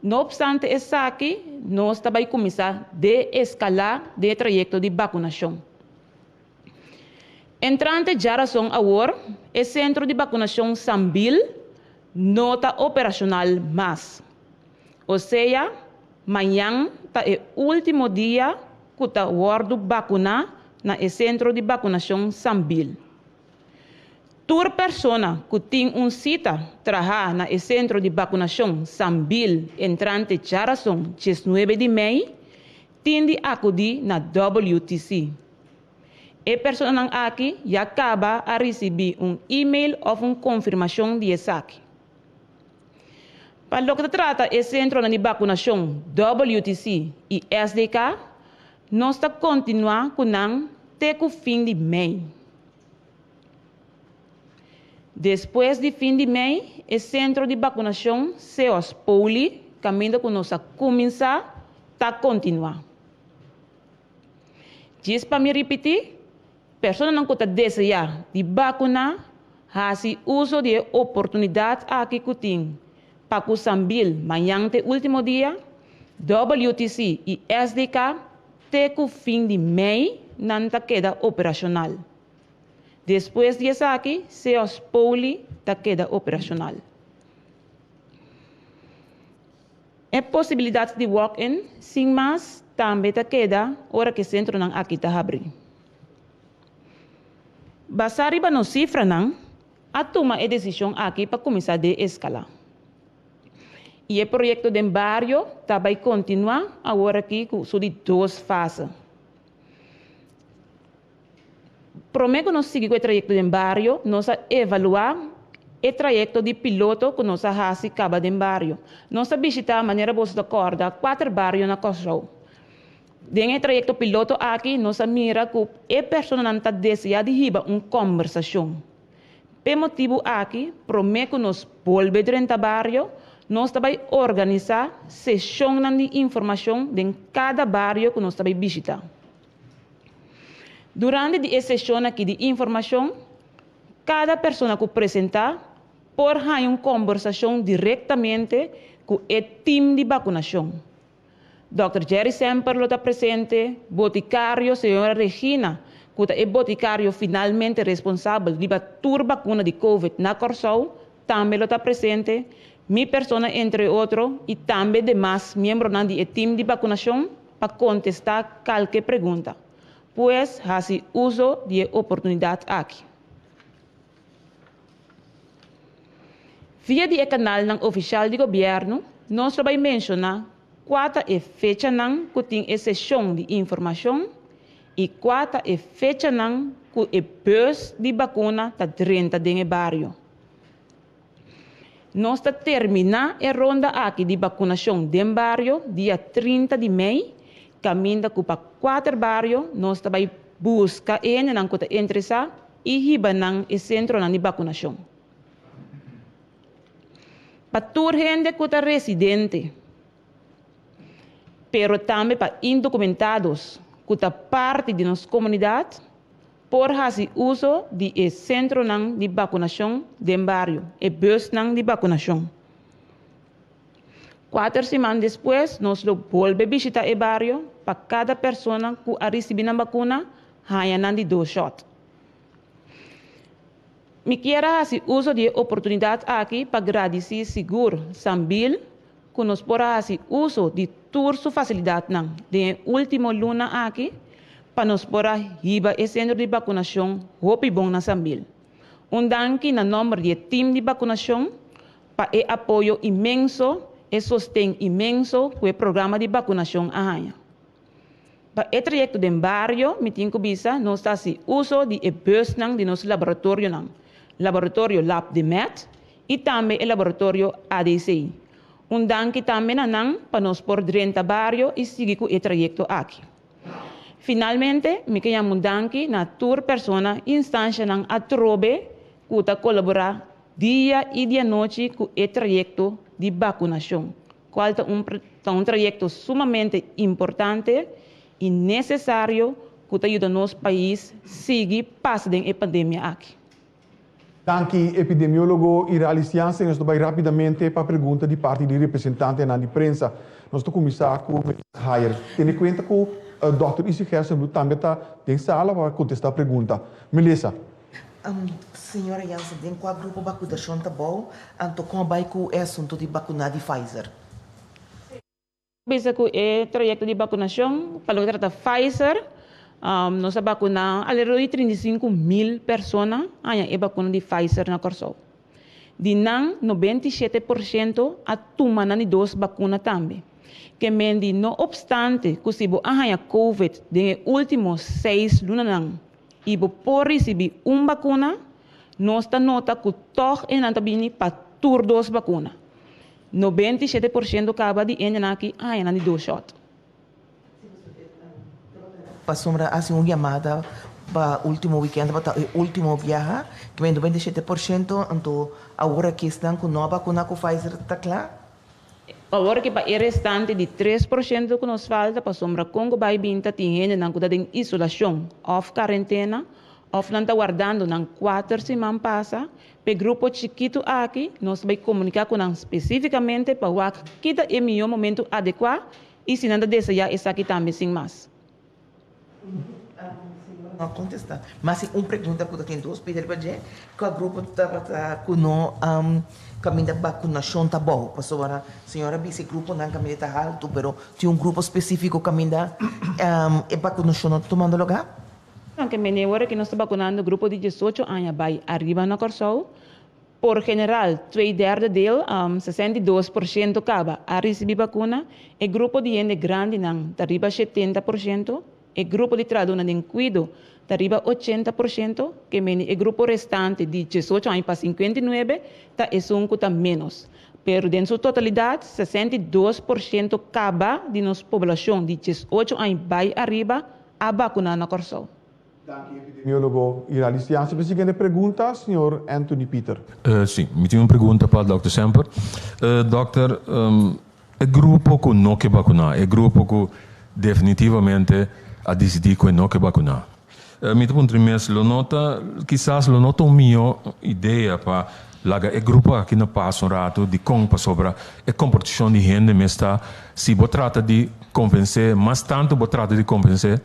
no opstante esaki nos ta bai kuminsá de-eskalá den e trayekto di bakunashon. Entrante djarason awor, e sentro di bakunashon Sambil no ta operashonal mas. Osea, mañan ta e último dia ku ta wòrdu bakuná na e sentro di bakunashon Sambil. Tur persona ku tin un sita trahá na e sentro di bakunashon Sambil entrante djarason diesnuebe di mei tin di akudí na WTC. E personanan aki ya kaba a risibí un e-mail òf un konfirmashon di esaki. Pa loke ta trata e sentronan di bakunashon WTC i SDK, nos ta kontinuá ku nan te ku fin di mei. Despues di fin di mei, e sentro di bakunashon Seos Poli, kaminda ku nos a kuminsá, ta kontinuá. Djis pa mi ripití, personanan ku ta deseá di bakuná, hasi uso di e oportunidat aki ku tin pa ku Sambil mañan te último dia, WTC i SDK te ku fin di mei nan ta keda operashonal. Despues di esaki, Seos Poli ta keda operashonal. E posibilidat di walk-in sin mas tambe ta keda ora ku e sentronan aki ta habrí. Basá riba nos sifranan, a tuma e desishon aki pa kuminsá de-eskalá. I e proyekto den bario ta bai kontinuá aworakí ku su di dos fase. Promé ku nos sigui ku e trayekto den bario, nos a evaluá e trayekto di piloto ku nos a hasi kaba den bario. Nos a bishitá, manera boso ta kòrda, kuater bario na Kòrsou. Den e trayekto piloto aki nos a mira ku e personanan ta deseá di hiba un kòmbersashon. P'e motibu aki, promé ku nos bolbe drenta bario, nos ta bai organisá seshonnan di informashon den kada bario ku nos ta bai bishitá. Durante di e seshon aki di informashon, kada persona ku presentá por haña un kòmbersashon direktamente ku e tim di bakunashon. Dòkter Jerry Semper lo ta presente, botikario señora Regina, ku ta e botikario finalmente responsabel riba tur bakuna di Covid na Kòrsou, tambe lo ta presente, mi persona entre otro i tambe demas miembronan di e tim di bakunashon pa kontestá kalke pregunta. Pues hasi uso di e oportunidat aki. Via di e kanalnan ofishal di gobièrnu nos lo bai menshoná kua ta e fechanan ku tin e seshon di informashon i kua ta e fechanan ku e bùs di bakuna ta drenta den e bario. Nos ta terminá e ronda aki di bakunashon den bario dia 30 di mei, kaminda ku pa kuater bario nos ta bai buska e hendenan ku ta interesá i hiba nan e sentronan di bakunashon. Pa tur hende ku ta residente, pero tambe pa indokumentados ku ta parti di nos komunidat, por hasi uso di e sentronan di bakunashon den bario, e bùsnan di bakunashon. Kuater siman despues nos lo bolbe bishita e bario pa kada persona ku a risibí nan bakuna haña nan di dos shòt. Mi kier a hasi uso di e oportunidat aki pa gradisí sigur Sambil ku nos por a hasi uso di tur su fasilidatnan den e último luna aki pa nos por a hiba e sentro di bakunashon hopi bon na Sambil. Un danki na nòmber di e tim di bakunashon pa e apoyo inmenso, e sosten inmenso ku e programa di bakunashon a haña. Pa e trayekto den bario, mi tin ku bisa, nos ta hasi uso di e busnan di nos laboratorionan, Laboratorio Lab de Med i tambe e Laboratorio ADC. Un danki tambe na nan pa nos por drenta bario i sigui ku e trayekto aki. Finalmente, mi ke yama un danki na tur persona i instanshanan atrobe ku ta kolaborá dia i di anochi ku e trayekto di bakunashon. Kual ta un ta un trayekto sumamente importante i nesesario ku ta yuda nos pais sigui pasa den e pandemia aki. Danki epidemiólogo Iralis Jansen. Nos ta bai rápidamente pa pregunta di parti di representantenan di prensa. Nos ta kuminsá ku Melissa Hayer. Tene kuenta ku dòkter Isi Gerstenbluth tambe ta den sala pa kontestá pregunta. Melissa. Señora Jansen, den kua grupo bakudashon ta bou, anto kon a bai ku e asuntu di bakuná di Pfizer? Bisa ku e trayekto di bakunashon pa loke ta trata Pfizer, nos a bakuná alrededor di 35.000 persona haña e bakuna di Pfizer na Kòrsou. Di nan, 97% a tuma nan di dos bakuna tambe. Ke men di no opstante ku si bo a haña Covid den e último seis lunanan i bo por risibí un bakuna, nos ta nota ku tòg e nan ta bini pa tur dos bakuna. 97% kaba di hendenan aki a haña nan di dos shòt. Pasobra a hasi un yamada pa último wikènt tabata e último biaha, ki men 97%, anto awor aki esnan ku no a bakuná ku Pfizer ta kla? Awor aki pa e restante di 3% ku nos falta, pasobra kon ku bai bin ta tin hendenan ku ta den isolashon òf karentena òf nan ta wardando nan kuater siman pasa, P'e grupo chikitu aki, nos ta bai komuniká ku nan spesífikamente pa wak ki ta e mihó momentu adekuá i si nan ta deseá esaki tambe sin mas. No a kontestá. Mas tin un pregunta ku ta tin dos pida riba dje, kua grupo tabata ku no kaminda bakunashon ta bou? Pasobra señor a bisa e gruponan kaminda ta haltu, pero tin un grupo spesífiko kaminda e bakunashon no ta tumando lugá? Aunke mene ora ki nos ta bakunando grupo di 18 aña bai ariba na Kòrsou, por general twee derde deel, 62% kaba a risibí bakuna, e grupo di hende grandinan ta riba 70%, e grupo di trahadónan den kuido ta riba 80%, ke mene e grupo restante di 18 aña pa 59 ta esun ku ta ménos. Pero den su totalidat 62% kaba di nos poblashon di 18 aña bai ariba a bakuná na Kòrsou. Danki epidemiólogo Iralis Jansen. Pa e siguiente pregunta, señor Anthony Pieter. Sí, mi tin un pregunta pa dòkter Semper. Dòkter, e grupo ku no ke bakuná, e grupo ku definitivamente a disidí ku e no ke bakuná, mi ta puntra mi mes, lo no ta, kisas lo no ta un mihó idea pa laga e grupo aki na pas un ratu? Dikon? Pasobra e komportashon di hende mes ta, si bo trata di Konvensé, mas tantu bo trata di konvensé,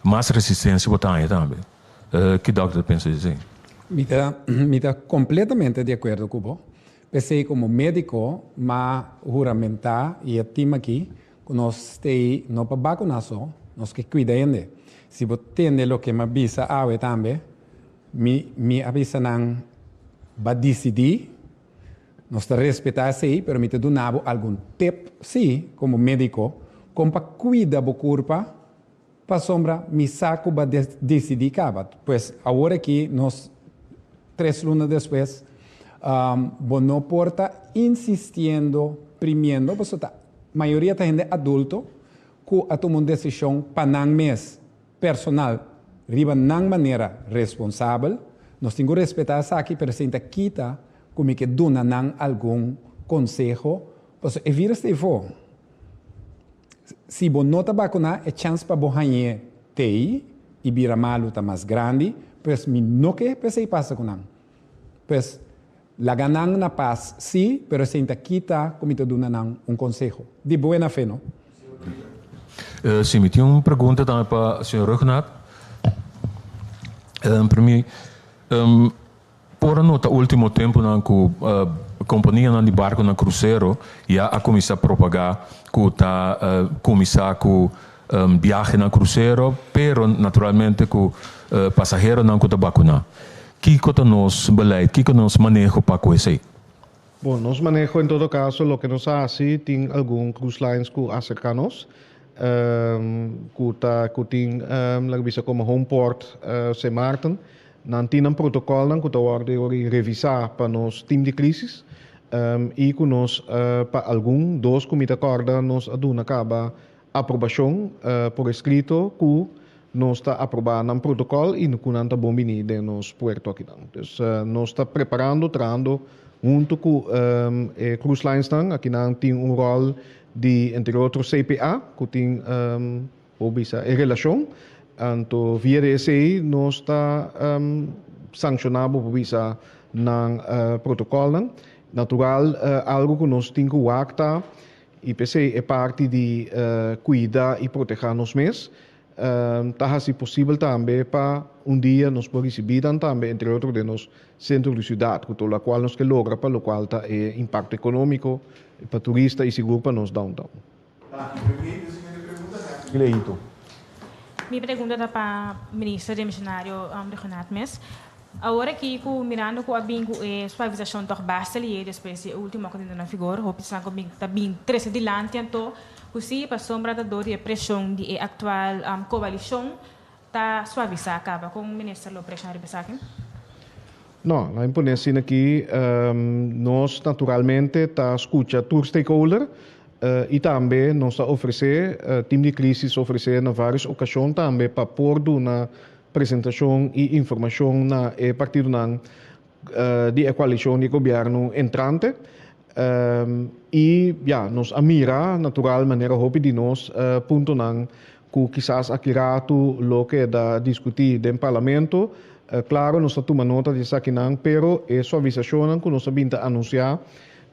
mas resistensia bo ta haña tambe. Ki dòkter ta pensa di esei? Mi ta mi ta kompletamente di akuerdo ku bo. P'esei komo médiko m'a huramentá i e tim aki ku nos stei no pa bakuná so, nos ke kuida hende. Si bo tende loke m'a bisa awe tambe, mi mi a bisa nan ba disidí. Nos ta respetá esei, pero mi ta duna bo algun tep, sí, komo médiko, kon pa kuida bo kurpa, pasobra mi sa ku bo a disidí kaba. Pues, awor aki, nos tres luna despues, bo no por ta insistiendo, primiendo, pasobra ta mayoria ta hende adulto ku a tuma un desishon pa nan mes, personal, riba nan manera responsabel. Nos tin ku respetá esaki, pero esei ta kita ku mi ke duna nan algun konseho, pasobra e virus ta efo. Si bo no ta bakuná, e chèns pa bo hañ'é tei i bira malu ta mas grandi, pues mi no ke pa esei pasa ku nan. Pues, laga nan na pas, sí, pero esei ta kita ku mi ta duna nan un konseho. Di buena fe, no? Sí, mi tin un pregunta tambe pa señor Rugnath. Promé, Por a nota ultimo temponan cu companianan di barconan crucero ya a cuminsa propaga cu ta cuminsa cu biahenan crucero, pero naturalmente cu pasaheronan cu ta bacuna. Kico ta nos beleid, kico nos maneho pa cu esey? Bon, nos maneho en todo caso loke nos a haci, tin algun cruise lines cu acerca nos, cu ta cu tin laga bisa como home port Sint Maarten, Nan tin nan protocolnan cu ta wordo e revisa pa nos team di crisis y cu nos pa algun dos cu mi ta corda nos a duna caba aprobacion por escrito cu nos ta aproba nan protocol y cu nan ta bon bini den nos puerto akinan. Dus nos ta preparando, trahando Huntu ku e cruise linesnan akinan tin un ròl di entre otro CPA ku tin por bisa e relashon. Anto via di esei nos ta sankshoná bo por bisa nan protokòlnan. Natural algu ku nos tin ku wak ta i p'esei e parti di kuida i protehá nos mes ta hasi posibel tambe pa un dia nos por risibí nan tambe entre otro den nos sentro di siudat ku tur lokual nos ke logra pa lokual ta e impakto ekonómiko pa turista i sigur pa nos downtown. Mi pregunta ta pa Minister Demisionario Rhuggenaath mes. Awor aki ku mirando ku a bin ku e suavisashon tòg basta lié despues di e último ku a tene na vigor, hopi esnan ku bin ta bin trese dilanti anto ku si pasobra ta dor di e preshon di e aktual koalishon ta suavisá kaba. Kon Minister lo preshon riba esaki? No, laat mi pone asina aki, nos naturalmente ta skucha tur stakeholder i tambe nos ta ofresé, team di crisis ofresé na vários okashon tambe pa por duna presentashon i informashon na e partidonan di e koalishon di gobièrnu entrante. I ya, nos a mira natural manera hopi di nos puntonan ku kisas aki ratu lo keda diskutí den parlamento. Klaro nos ta tuma nota di esakinan, pero e suavisashonnan ku nos a bin ta anunsiá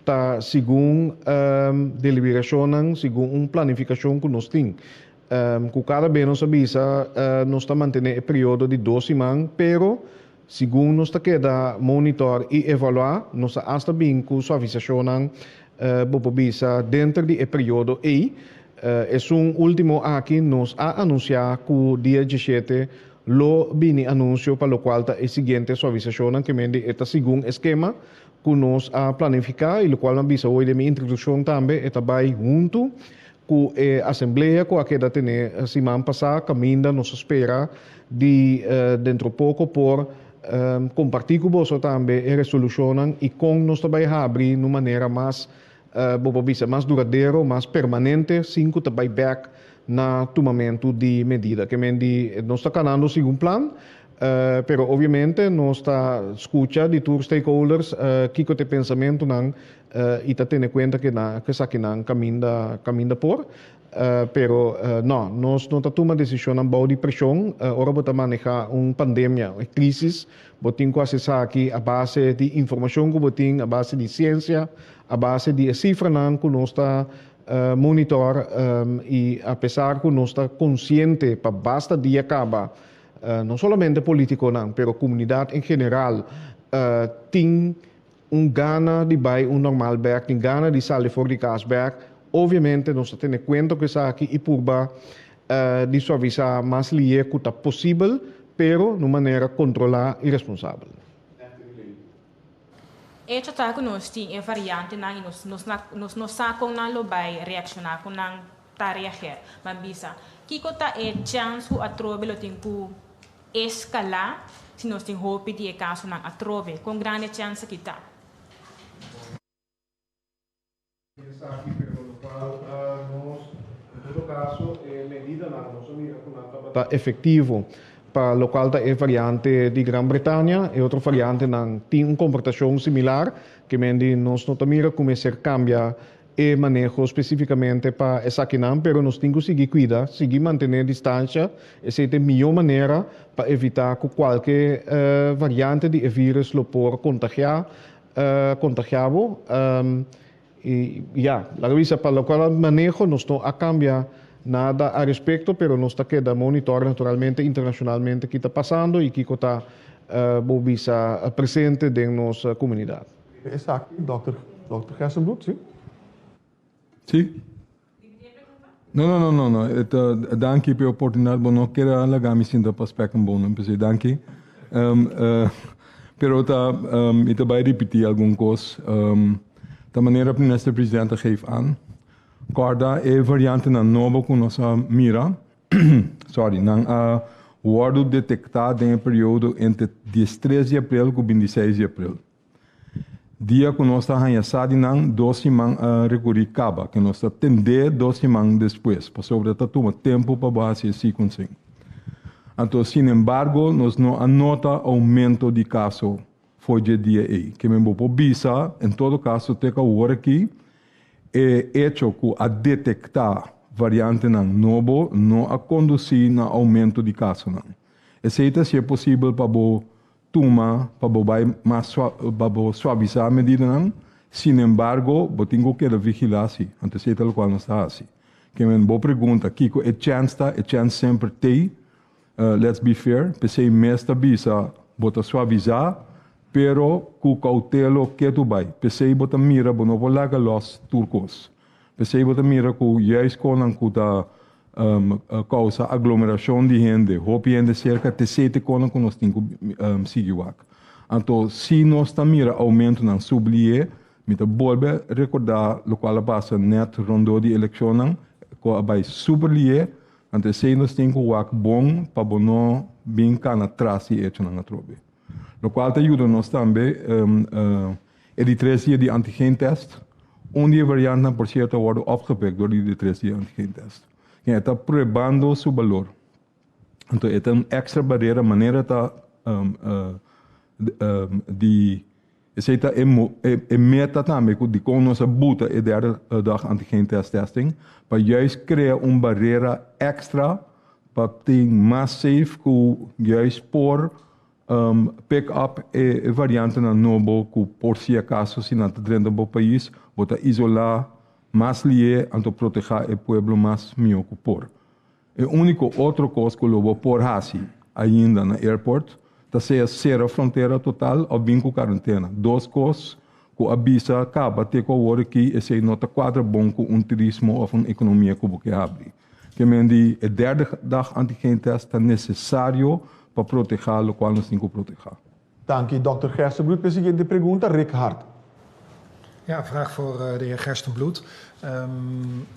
ta segun deliberashonnan, segun un planifikashon ku nos tin. Ku kada be nos a bisa nos ta mantené e periodo di dos siman, pero segun nos ta keda monitor i evaluá, nos ta asta bin ku suavisashonnan, bo por bisa, denter di e periodo ei. Esun último aki nos a anunsiá ku dia diesshete lo bini anunsio pa lokual ta e siguiente suavisashonnan, ke mende e ta segun e skema ku nos a planifiká i lokual mi a bisa hoy den mi introdukshon tambe, e ta bai huntu Ku e asamblea ku a keda tene siman pasá kaminda nos a spera di dentro poko por kompartí ku boso tambe e resolushonnan i kon nos ta bai habri na un manera mas, bo por bisa, mas duradero, mas permanente sin ku ta bai bèk na tumamentu di medida. Ke men di nos ta kanando segun plan, pero obviamente nos ta skucha di tur stakeholders kiko ta e pensamentunan I ta tene kuenta ke nan ke esakinan kaminda kaminda por. Pero no, nos no ta tuma desishonnan bou di preshon. Ora bo ta manehá un pandemia, un krisis, bo tin ku hasi esaki a base di informashon ku bo tin, a base di siensia, a base di e sifranan ku nos ta monitor. I apesar ku nos ta konsiente pa basta dia kaba, no solamente politikonan, pero komunidat en general tin Un gana di bai un normal bek, tin gana di sali for di kas bek. Obviamente nos ta tene kuenta ku esaki i purba di suavisá mas lié ku ta posibel, pero na un manera kontrolá i responsabel. Echo ta ku nos tin e variantenan i nos nos nos no sa kon nan lo bai reakshoná, kon nan ta reager. Ban bisa, kiko ta e chèns ku atrobe lo tin ku Escala si nos tin hopi di e casonan atrobe. Con grandi e chance aki ta? Esaki pero locual nos en todo caso e medidanan nos a mira cu nan tabata efectivo pa locual ta e variante di Gran Bretania. E otro variantenan tin un comportacion similar ke men di nos no ta mira cu mester cambia e maneho spesífikamente pa esakinan, pero nos tin ku sigui kuida, sigui mantené distansha, esei ta e mihó manera pa evitá ku kualke variante di e vírus lo por kontagiá kontagiá bo. I ya, laga bisa pa lokual maneho nos no a kambia nada a respekto, pero nos ta keda monitor naturalmente internashonalmente ki ta pasando i kiko ta bo bisa presente den nos komunidat. Esaki, Dòkter, Dòkter Gerstenbluth, si? Si. No, no, no, no, no. E ta, danki pa e oportunidat. Bo no kere a laga mi sinta pa spek un bon, p'esei danki. Um, uh, pero ta, um, mi ta bai ripití algun kos. Um, ta manera Minister President a geef aan. Kòrda e variantenan nobo ku nos a mira. Sorry, nan a wòrdu detektá den e periodo entre diestres di aprel ku bintiseis di aprel. Dia ku nos ta haña sa di nan, dos siman a rekurí kaba, ke nos ta tendé dos siman despues, pasobra ta tuma tempu pa bo hasi e sequencing. Anto, sinembargo, nos no a nota oumento di kaso. for dje dia ei. Ke men bo por bisa, en todo kaso te ku awor aki, e echo ku a detektá variantenan nobo no a kondusí na oumento di kasonan. Esei ta hasié posibel pa bo tuma pa bo bai mas pa bo suavisá medidanan, sinembargo bo tin ku keda vigilá si, anto esei ta lokual nos ta hasi. Ke men bo pregunta kiko e chèns ta, e chèns semper t'ei, let's be fair, p'esei mes ta bisa bo ta suavisá pero ku koutelo ketu bai, p'esei bo ta mira bo no por laga lòs tur kos, p'esei bo ta mira ku juist konan ku ta Kousa aglomerashon di hende, hopi hende serka te sete konan ku nos tin ku sigui wak. Anto si nos ta mira oumentonan sublié, mi ta bolbe rekordá lokual a pasa nèt rondó di elekshonnan ku a bai super lié, anto esei nos tin ku wak bon pa bo no bin kana tras di echonan atrobe. Lokual ta yuda nos tambe e di tres dia di antigeentest. Un di e variantnan por sierto a wòrdu opgepik dor di di tres dia antigeentest. E ta pruebando su balor. Anto e ta un èkstra barera manera ta di esei ta e meta tambe ku dikon nos a buta e derde dag antigeentest testing pa juist krea un barera èkstra pa tin mas safe ku juist por pick up e variantenan nobo ku por si acaso si nan ta drenta bo pais bo ta isola mas lié anto proteha e pueblo mas mihó ku por. E úniko otro kos ku lo bo por hasi ainda na airport ta sea sera frontera total òf bin ku karentena. Dos kos ku a bisa kaba te ku awor aki esei no ta kuadra bon ku un turismo òf un ekonomia ku bo ke habri. Ke men di e derde dag antigeentest ta nesesario pa protehá lokual nos tin ku protehá. Danki Dòkter Gerstenbluth. P'e siguiente pregunta, Rick Hart. Ja, een vraag voor eh, de heer Gerstenbluth. Um,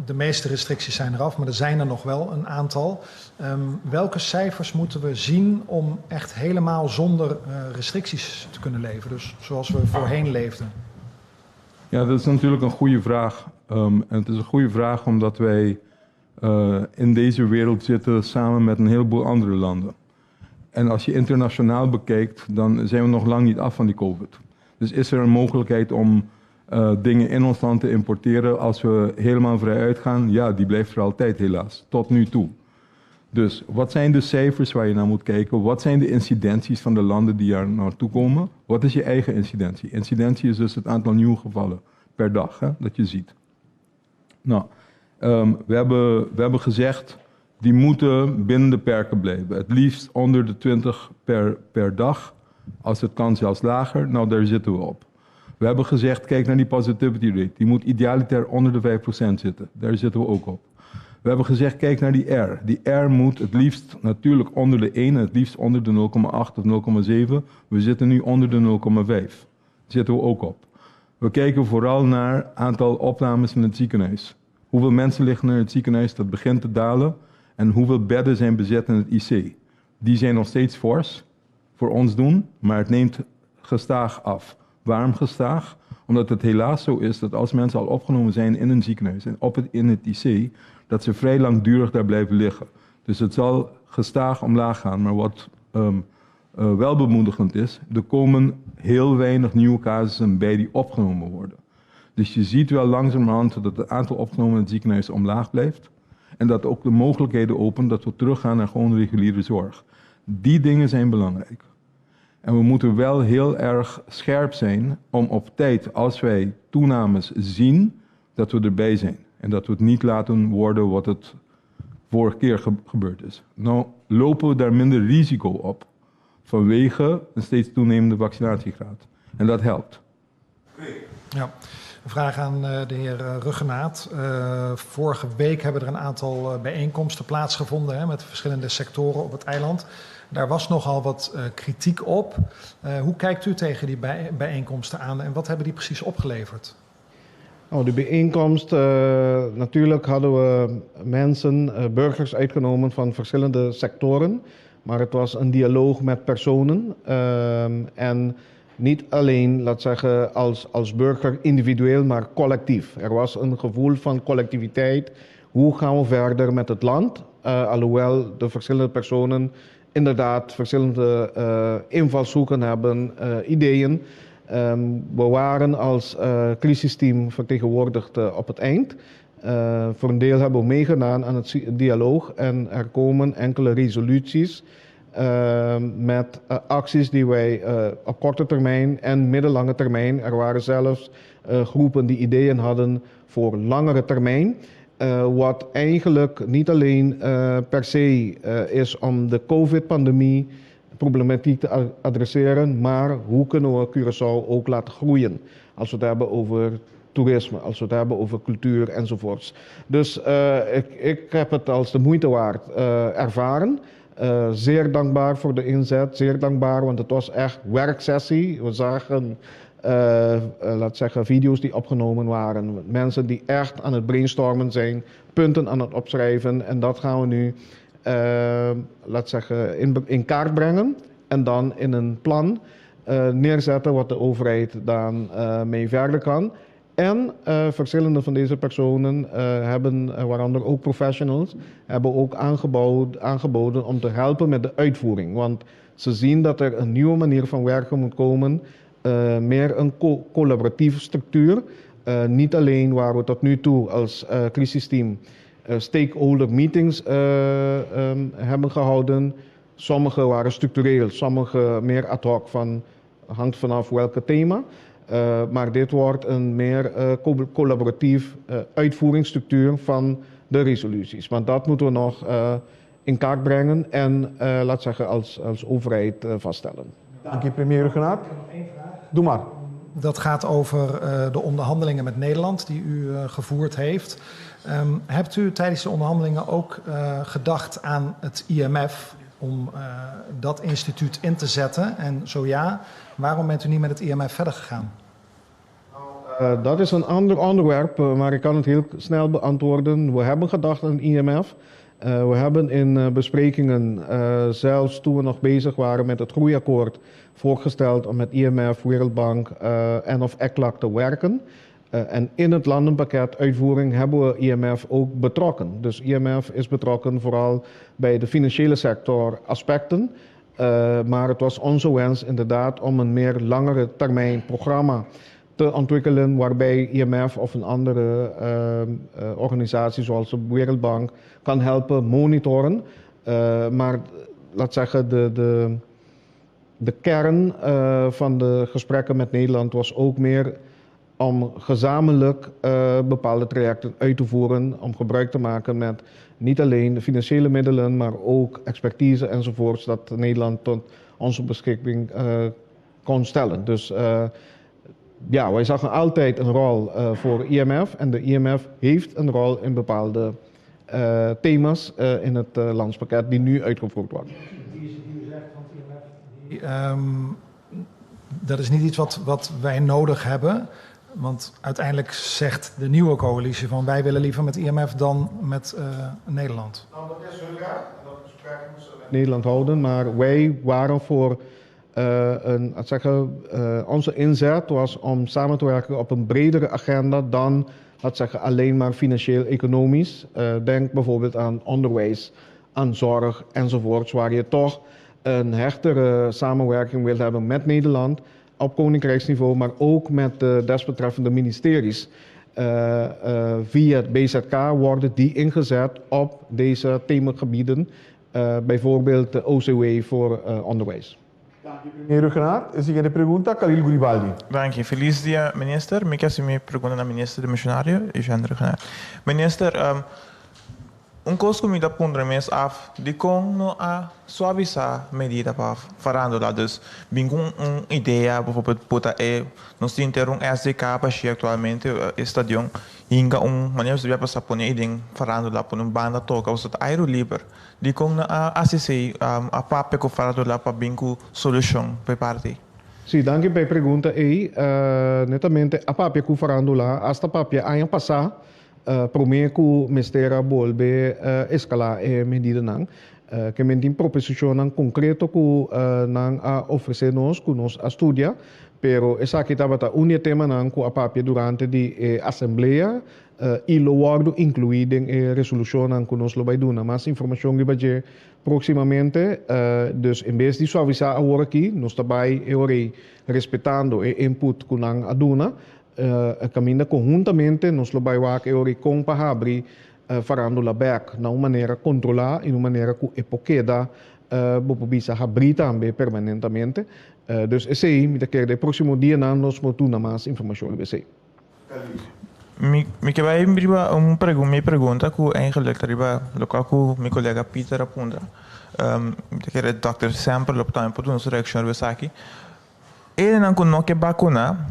de meeste restricties zijn eraf, maar er zijn er nog wel een aantal. Um, welke cijfers moeten we zien om echt helemaal zonder uh, restricties te kunnen leven? Dus zoals we voorheen leefden. Ja, dat is natuurlijk een goede vraag. Um, en het is een goede vraag omdat wij uh, in deze wereld zitten samen met een heleboel andere landen. En als je internationaal bekijkt, dan zijn we nog lang niet af van die COVID. Dus is er een mogelijkheid om uh, dingen in ons land te importeren als we helemaal vrij uitgaan? Ja, die blijft er altijd helaas, tot nu toe. Dus wat zijn de cijfers waar je naar moet kijken? Wat zijn de incidenties van de landen die er naartoe komen? Wat is je eigen incidentie? Incidentie is dus het aantal nieuwe gevallen per dag hè, dat je ziet. Nou, um, we, hebben, we hebben gezegd, die moeten binnen de perken blijven. Het liefst onder de 20 per, per dag. Als het kan zelfs lager. Nou, daar zitten we op. We hebben gezegd, kijk naar die positivity rate. Die moet idealiter onder de 5% zitten. Daar zitten we ook op. We hebben gezegd, kijk naar die R. Die R moet het liefst natuurlijk onder de 1 en het liefst onder de 0,8 of 0,7. We zitten nu onder de 0,5. Zitten we ook op. We kijken vooral naar aantal opnames in het ziekenhuis. Hoeveel mensen liggen in het ziekenhuis, dat begint te dalen. En hoeveel bedden zijn bezet in het IC. Die zijn nog steeds fors voor ons doen, maar het neemt gestaag af. Waarom gestaag? Omdat het helaas zo is dat als mensen al opgenomen zijn in een ziekenhuis en op het, in het IC, dat ze vrij langdurig daar blijven liggen. Dus het zal gestaag omlaag gaan. Maar wat um, uh, wel bemoedigend is, er komen heel weinig nieuwe casussen bij die opgenomen worden. Dus je ziet wel langzamerhand dat het aantal opgenomen in het ziekenhuis omlaag blijft. En dat ook de mogelijkheden openen dat we teruggaan naar gewoon reguliere zorg. Die dingen zijn belangrijk. En we moeten wel heel erg scherp zijn om op tijd, als wij toenames zien, dat we erbij zijn. En dat we het niet laten worden wat het vorige keer ge gebeurd is. Nou lopen we daar minder risico op vanwege een steeds toenemende vaccinatiegraad. En dat helpt. Ja. Een vraag aan eh, de heer eh, Ruggenaat. Uh, vorige week hebben er een aantal bijeenkomsten plaatsgevonden hè, met verschillende sectoren op het eiland. Daar was nogal wat uh, kritiek op. Uh, hoe kijkt u tegen die bij bijeenkomsten aan en wat hebben die precies opgeleverd? Nou, de bijeenkomst, uh, natuurlijk hadden we mensen, burgers uitgenomen van verschillende sectoren. Maar het was een dialoog met personen. Uh, en niet alleen, laat zeggen, als, als burger individueel, maar collectief. Er was een gevoel van collectiviteit. Hoe gaan we verder met het land? Uh, alhoewel de verschillende personen inderdaad verschillende invalshoeken hebben, ideeën. We waren als crisisteam vertegenwoordigd op het eind. Voor een deel hebben we meegedaan aan het dialoog en er komen enkele resoluties met acties die wij op korte termijn en middellange termijn, er waren zelfs groepen die ideeën hadden voor langere termijn, wat eigenlijk niet alleen per se is om de COVID-pandemie problematiek te adresseren, maar hoe kunnen we Curaçao ook laten groeien als we het hebben over toerisme, als we het hebben over cultuur enzovoorts. Dus ik heb het als de moeite waard ervaren. Zeer dankbaar voor de inzet, zeer dankbaar, want het was echt werksessie. We zagen, laat zeggen, video's die opgenomen waren. Mensen die echt aan het brainstormen zijn, punten aan het opschrijven. En dat gaan we nu, laat zeggen, in kaart brengen en dan in een plan neerzetten wat de overheid dan mee verder kan. En verschillende van deze personen hebben, waaronder ook professionals, hebben ook aangeboden om te helpen met de uitvoering. Want ze zien dat er een nieuwe manier van werken moet komen, meer een collaboratieve structuur. Niet alleen waar we tot nu toe als crisisteam stakeholder meetings hebben gehouden. Sommige waren structureel, sommige meer ad hoc, hangt vanaf welke thema. Maar dit wordt een meer collaboratief uitvoeringsstructuur van de resoluties. Want dat moeten we nog in kaart brengen en, laat zeggen, als overheid vaststellen. Dank je, premier Rhuggenaath. Doe maar. Dat gaat over de onderhandelingen met Nederland die u gevoerd heeft. Hebt u tijdens de onderhandelingen ook gedacht aan het IMF om dat instituut in te zetten? En zo ja, waarom bent u niet met het IMF verder gegaan? Dat is een ander onderwerp, maar ik kan het heel snel beantwoorden. We hebben gedacht aan het IMF. We hebben in besprekingen, zelfs toen we nog bezig waren met het groeiakkoord, voorgesteld om met IMF, Wereldbank en of ECLAC te werken. En in het landenpakket uitvoering hebben we IMF ook betrokken. Dus IMF is betrokken vooral bij de financiële sector aspecten. Maar het was onze wens inderdaad om een meer langere termijn programma te ontwikkelen waarbij IMF of een andere organisatie zoals de Wereldbank kan helpen monitoren. Maar laat zeggen, de kern van de gesprekken met Nederland was ook meer om gezamenlijk bepaalde trajecten uit te voeren, om gebruik te maken met niet alleen de financiële middelen, maar ook expertise enzovoorts, dat Nederland tot onze beschikking kon stellen. Dus ja, wij zagen altijd een rol voor IMF en de IMF heeft een rol in bepaalde thema's in het landspakket die nu uitgevoerd worden. Die u zegt van het IMF, dat is niet iets wat wij nodig hebben. Want uiteindelijk zegt de nieuwe coalitie van wij willen liever met IMF dan met Nederland. Nou, dat is hun raad. Dat gesprek moesten we met Nederland houden, maar wij waren voor onze inzet was om samen te werken op een bredere agenda dan, laat zeggen, alleen maar financieel-economisch. Denk bijvoorbeeld aan onderwijs, aan zorg enzovoorts, waar je toch een hechtere samenwerking wilt hebben met Nederland op koninkrijksniveau, maar ook met de desbetreffende ministeries. Via het BZK worden die ingezet op deze themagebieden, bijvoorbeeld de OCW voor onderwijs. Dank u, meneer Rhuggenaath. E siguiente pregunta, Khalil Guribaldi. Dank u. Felis dia, minister. Mi ke hasi mi pregunta na minister demissionario, Eugène Rhuggenaath. Minister, un kos ku mi ta puntra mes af, dikon no a suavisá medida pa farándula? Dus bin ku un idea, bijvoorbeeld puta e nos tin ter un SDK pa shi aktualmente, e stadion, hinka un manera nos a pasa pone ei den farándula, pone un banda toka, pasobra ta airu liber. Dikon no a hasi esei, a papia ku farándula pa bin ku solushon pa e parti ei? Sí, danki pa e pregunta ei. Netamente a papia ku farándula, asta papia aña pasá, Promé ku mester a bolbe eskalá e medidanan, ke men tin proposishonnan konkreto ku nan a ofresé nos, ku nos a studia, Pero esaki tabata un di e temanan ku a papia durante di e asamblea i lo wòrdu inkluí den e resolushonnan ku nos lo bai duna mas informashon riba dje próksimamente. Dus en bes di suavisá awor aki, nos ta bai e ora ei respetando e input ku nan a duna, kaminda konhuntamente nos lo bai wak e ora ei kon pa habri farándula bèk na un manera kontrolá i na un manera ku e por keda bo por bisa habrí tambe permanentamente. Dus esei mi ta kere den e próksimo dianan nos por duna mas informashon riba esei. Mi mi ke bai riba un pregun mi pregunta ku eigenlijk ta riba lokual ku mi kolega Peter a puntra. Mi ta kere dòkter Semper lo tambe por duna su reakshon riba esaki. Enenan ku no ke bakuná,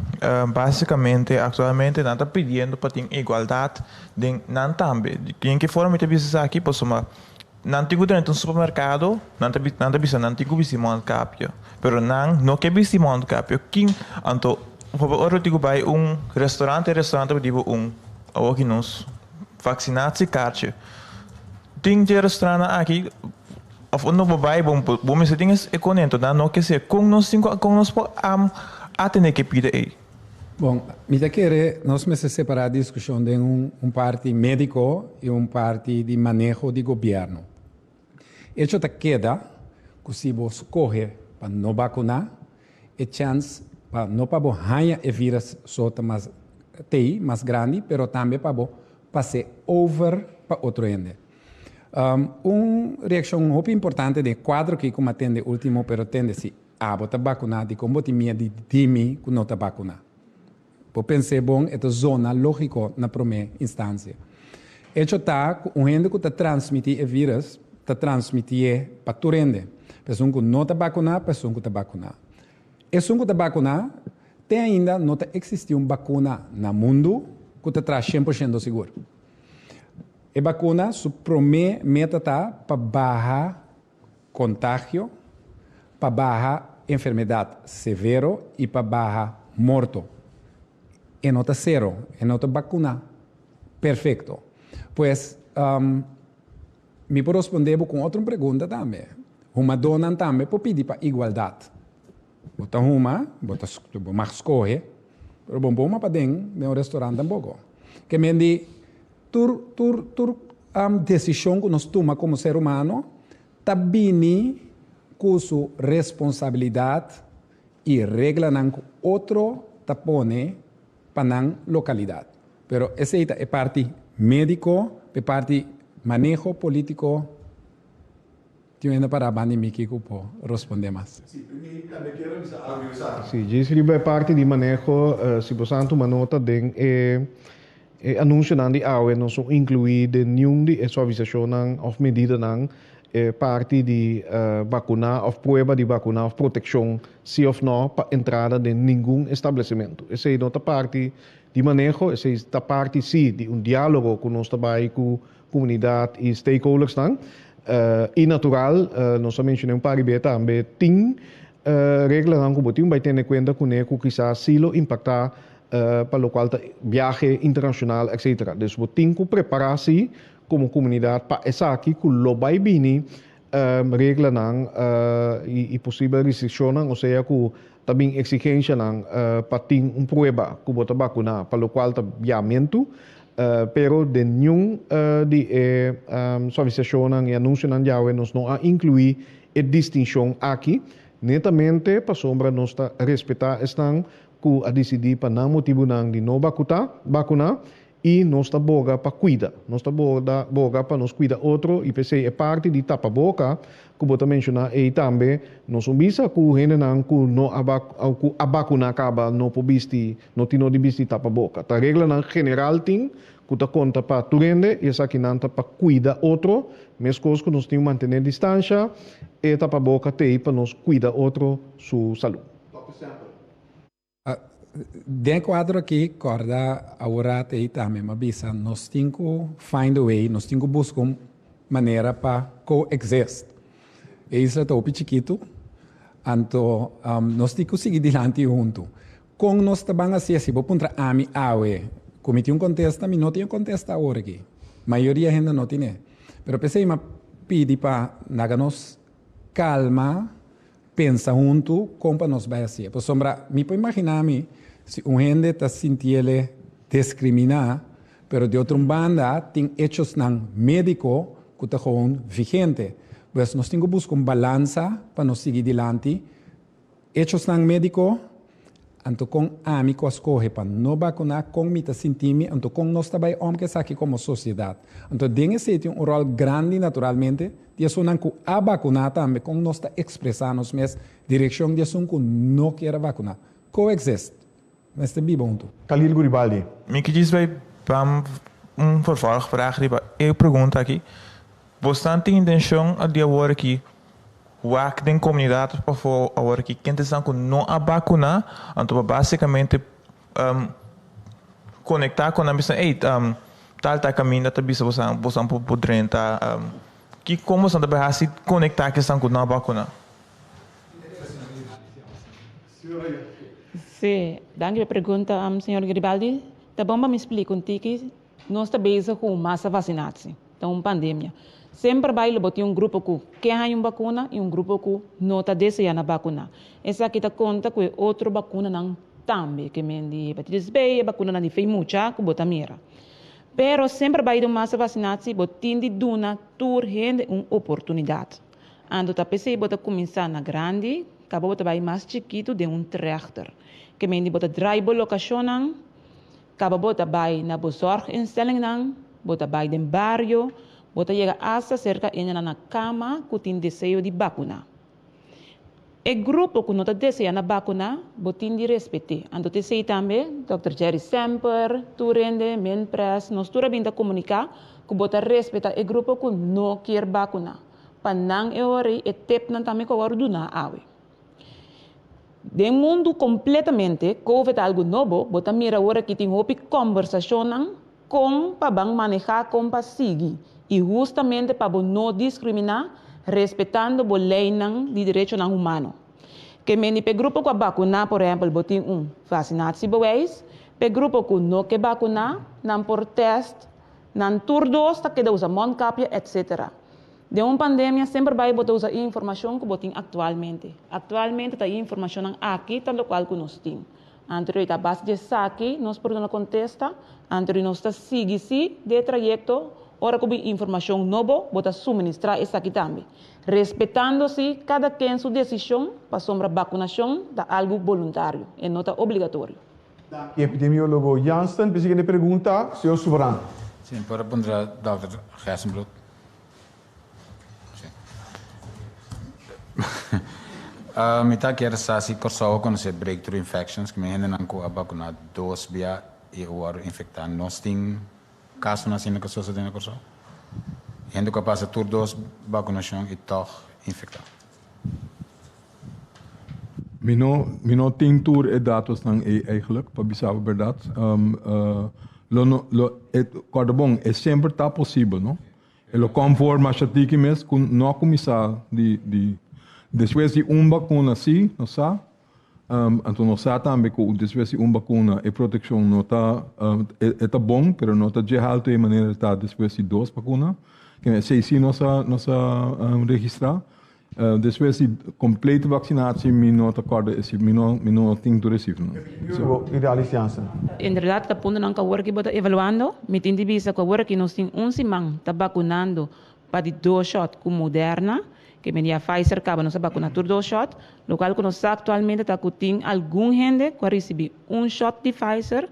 básikamente aktualmente nan ta pidiendo pa tin igualdat den nan tambe. Den ke forma mi ta bisa esaki? Pasobra nan tin ku drenta un supermerkado, nan ta nan ta bisa nan tin ku bisti mondkapje, pero nan no ke bisti mondkapje. Kin anto por ora tin ku bai un restaurante, e restaurante ta pidi bo un awoki nos vaksinatiekaartje. Tin dje restaurantnan aki Of unda bo bai bo bo mester tin e konento nan no ke ser kon nos tin kon nos por atende ke pida ei. Bon, mi ta kere nos mester separá diskushon den un un parti médiko i un parti di maneho di gobièrnu. Echo ta keda ku si bo skohe pa no bakuná, e chèns pa no pa bo haña e vírus so ta mas tei, mas grandi, pero tambe pa bo pas'é over pa otro hende. Un reakshon hopi importante den e kuadro aki ku mi a tende último pero tende si abo ta bakuná dikon bo tin miedu di mi ku no ta bakuná? Bo pens'é bon e ta zona lógiko na promé instansia. Echo ta ku un hende ku ta transmití e vírus ta transmitié pa tur hende, pa esun ku no ta bakuná pa esun ku ta bakuná. Esun ku ta bakuná te ainda no ta eksistí un bakuna na mundu ku ta traha 100% sigur. E bakuna su promé meta ta pa baha kontagio, pa baha enfermedat severo i pa baha morto. E no ta sero, e no ta bakuna perfekto. Pues, mi por rospondé bo ku un otro pregunta tambe. Humadónan tambe por pidi pa igualdat. Bo ta huma, bo ta bo mag skohe, pero bo no por huma paden den un restaurant tampoko. Ke men di tur tur tur desishon ku nos tuma komo ser humano ta bini ku su responsabilidat i reglanan ku otro ta pone pa nan lokalidat. Pero esei ta e parti médiko, e parti maneho polítiko. Tin hende pará banda di mi ki ku por rospondé mas. Sí, djis riba e parti di maneho, si bo san tuma nota den e e anunsionan di awe nos no inkluí den niun di e suavisashonnan òf medidanan e parti di bakuná òf prueba di bakuná òf protekshon sí òf nò pa entrada den ningun establesimentu. Esei no ta parti di maneho, esei ta parti sí di un diálogo ku nos ta bai ku Comunidad y stakeholdersnan. Y natural, nos a menciona un par di bes tambe, tin reglanan cu bo tin bay tene cuenta cune cu kisas si lo impacta pa locual ta biahe internacional etcetera. Dus bo tin cu prepara si como comunidad pa esaki cu lo bay bini reglanan y posibel restriccionnan, osea cu ta bin exigencianan pa tin un prueba cu bo ta vacuna pa locual ta biamentu, pero den niun di e suavisacionnan y anuncionan djawe nos no a inclui e distincion aki, netamente pasobra nos ta respeta esnan cu a dicidi pa nan motibunan di no bacuta, bacuna, I nos ta boga pa kuida. Nos ta boga pa nos kuida otro i p'esei e parti di tapaboka ku bo ta menshoná ei tambe nos un bisa ku hendenan ku no a ku a bakuná kaba no por bisti, no tin no di bisti tapaboka. Ta reglanan general tin ku ta konta pa tur hende i esakinan ta pa kuida otro, meskos ku nos tin mantené distansha, e tapaboka t'ei pa nos kuida otro su salú. Den e kuadro aki, kòrda awor ei tambe mi a bisa nos tin ku find a way, nos tin ku buska un manera pa coexist. E isla ta hopi chikitu, anto nos tin ku sigui dilanti huntu. Kon nos ta ban hasi asi? Bo puntra ami awe ku mi tin un kontesta, mi no tin e kontesta awor aki. Mayoria hende no tine. Pero p'esei mi a pidi pa laga nos kalma. pensa huntu kon pa nos bai hasié. Pasobra mi por imaginá mi si un hende ta sintiele deskriminá, pero di otro un banda tin hechosnan médiko ku ta gewoon vigente. Pues nos tin ku buska un balansa pa nos sigui dilanti. Hechosnan médiko, anto kon ami ku a skohe pa no bakuná, kon mi ta sinti mi, anto kon nos ta bai om ku esaki komo sosiedat. Anto den esei tin un ròl grandi naturalmente di esunnan ku a bakuná tambe, kon nos ta ekspresá nos mes direkshon di esun ku no kier a bakuná. Coexist. Mester biba huntu. Khalil Guribaldi. Mi ke djis bai bam un vervolgvraag riba e pregunta aki. Bosnan tin intencion di awor aki wak den comunidad of pafó awor aki ken ta esnan cu no a bacuna? Anto pa basicamente conecta cu nan bisa ey tal tal caminda ta bisa bosan bosan por drenta. Ki con bosan ta bay haci conecta cu esnan cu no a bacuna? Sí, danki pa e pregunta señor Garibaldi. Ta bon pa mi splica un tiki. Nos ta bezig ku un masa vasinatsi. Ta un pandemia. Semper bai lo bo tin un grupo ku ke haña un bakuna i un grupo ku no ta deseá na bakuná. Esaki ta konta ku e otro bakunanan tambe, ke men di hepatitis B, e bakunanan di fei mucha ku bo ta mira. Pero semper bai den un masa vasinatsi bo tin di duna tur hende un oportunidat. Anto ta p'esei bo ta kuminsá na grandi, kaba bo ta bai mas chikitu den un trechter. Ke men di bo ta drai bo lokashonnan. Kaba bo ta bai na bo zorginstellingnan, bo ta bai den bario, bo ta yega asta serka hendenan na kama ku tin deseo di bakuná. E grupo ku no ta deseá na bakuná, bo tin di respet'é. Anto t'esei tambe Dòkter Jerry Semper, tur hende, Minpres, nos tur a bin ta komuniká ku bo ta respetá e grupo ku no kier bakuná. Pa nan e ora ei e tepnan tambe ku a wòrdu duná awe. Den mundu kompletamente, Covid ta algu nobo, bo ta mira awor aki tin hopi kòmbersashonnan kon pa ban manehá, kon pa sigui i hustamente pa bo no diskriminá, respetando bo leinan di derechonan humano. Ke meni p'e grupo ku a bakuná, por ehèmpel bo tin un vasinatiebewijs, p'e grupo ku no ke bakuná, nan por tèst, nan tur dos ta keda usa mondkapje, etsetera. Den un pandemia semper bai bo ta usa e informashon ku bo tin aktualmente. Aktualmente ta e informashonnan aki ta lokual ku nos tin. Anterior ta base di esaki nos por duna kontesta, anterior nos ta sigui si di e trayekto, ora ku bin informashon nobo bo ta suministrá esaki tambe. Respetando si kada ken su desishon pasobra bakunashon ta algu boluntario, e no ta obligatorio. Danki epidemiologo Jansen. P'e siguiente pregunta, señor Soberano. Si, mi por a puntra dòkter Gerstenbluth. Mi ta kier sa si Kòrsou a konosé breakthrough infections, ku mi hendenan ku a bakuná dos bia i a wòrdu infektá. Nos tin kasonan asina ku a sosodé na Kòrsou? Hende ku a pasa tur dos bakunashon i tòg infektá. Mi no mi no tin tur e datosnan ei eigenlijk, pa bisa bo bèrdat. Lo no lo e kòrda bon, e semper ta posibel, no? E lo kom voor masha tiki mes ku no a kuminsá di di despues di un bakuna sí nos sa anto nos sa tambe ku despues di un bakuna e protekshon no ta e ta bon pero no ta dje haltu e manera ta despues di dos bakuna esei sí nos a nos a registrá Despues di completo vaccinatie mi no ta corda e cifra, mi no mi no tin tur e cifranan. Hugo Idalis Jansen. Inderdat ta puntonan ku awor aki bo ta evaluando. Mi tin di bisa ku awor aki nos tin un siman ta bakunando pa di dos shot ku Moderna, ke media Pfizer kaba nos a bakuna tur dos shot. Lokual ku nos sa aktualmente ta ku tin algun hende ku a risibí un shot di Pfizer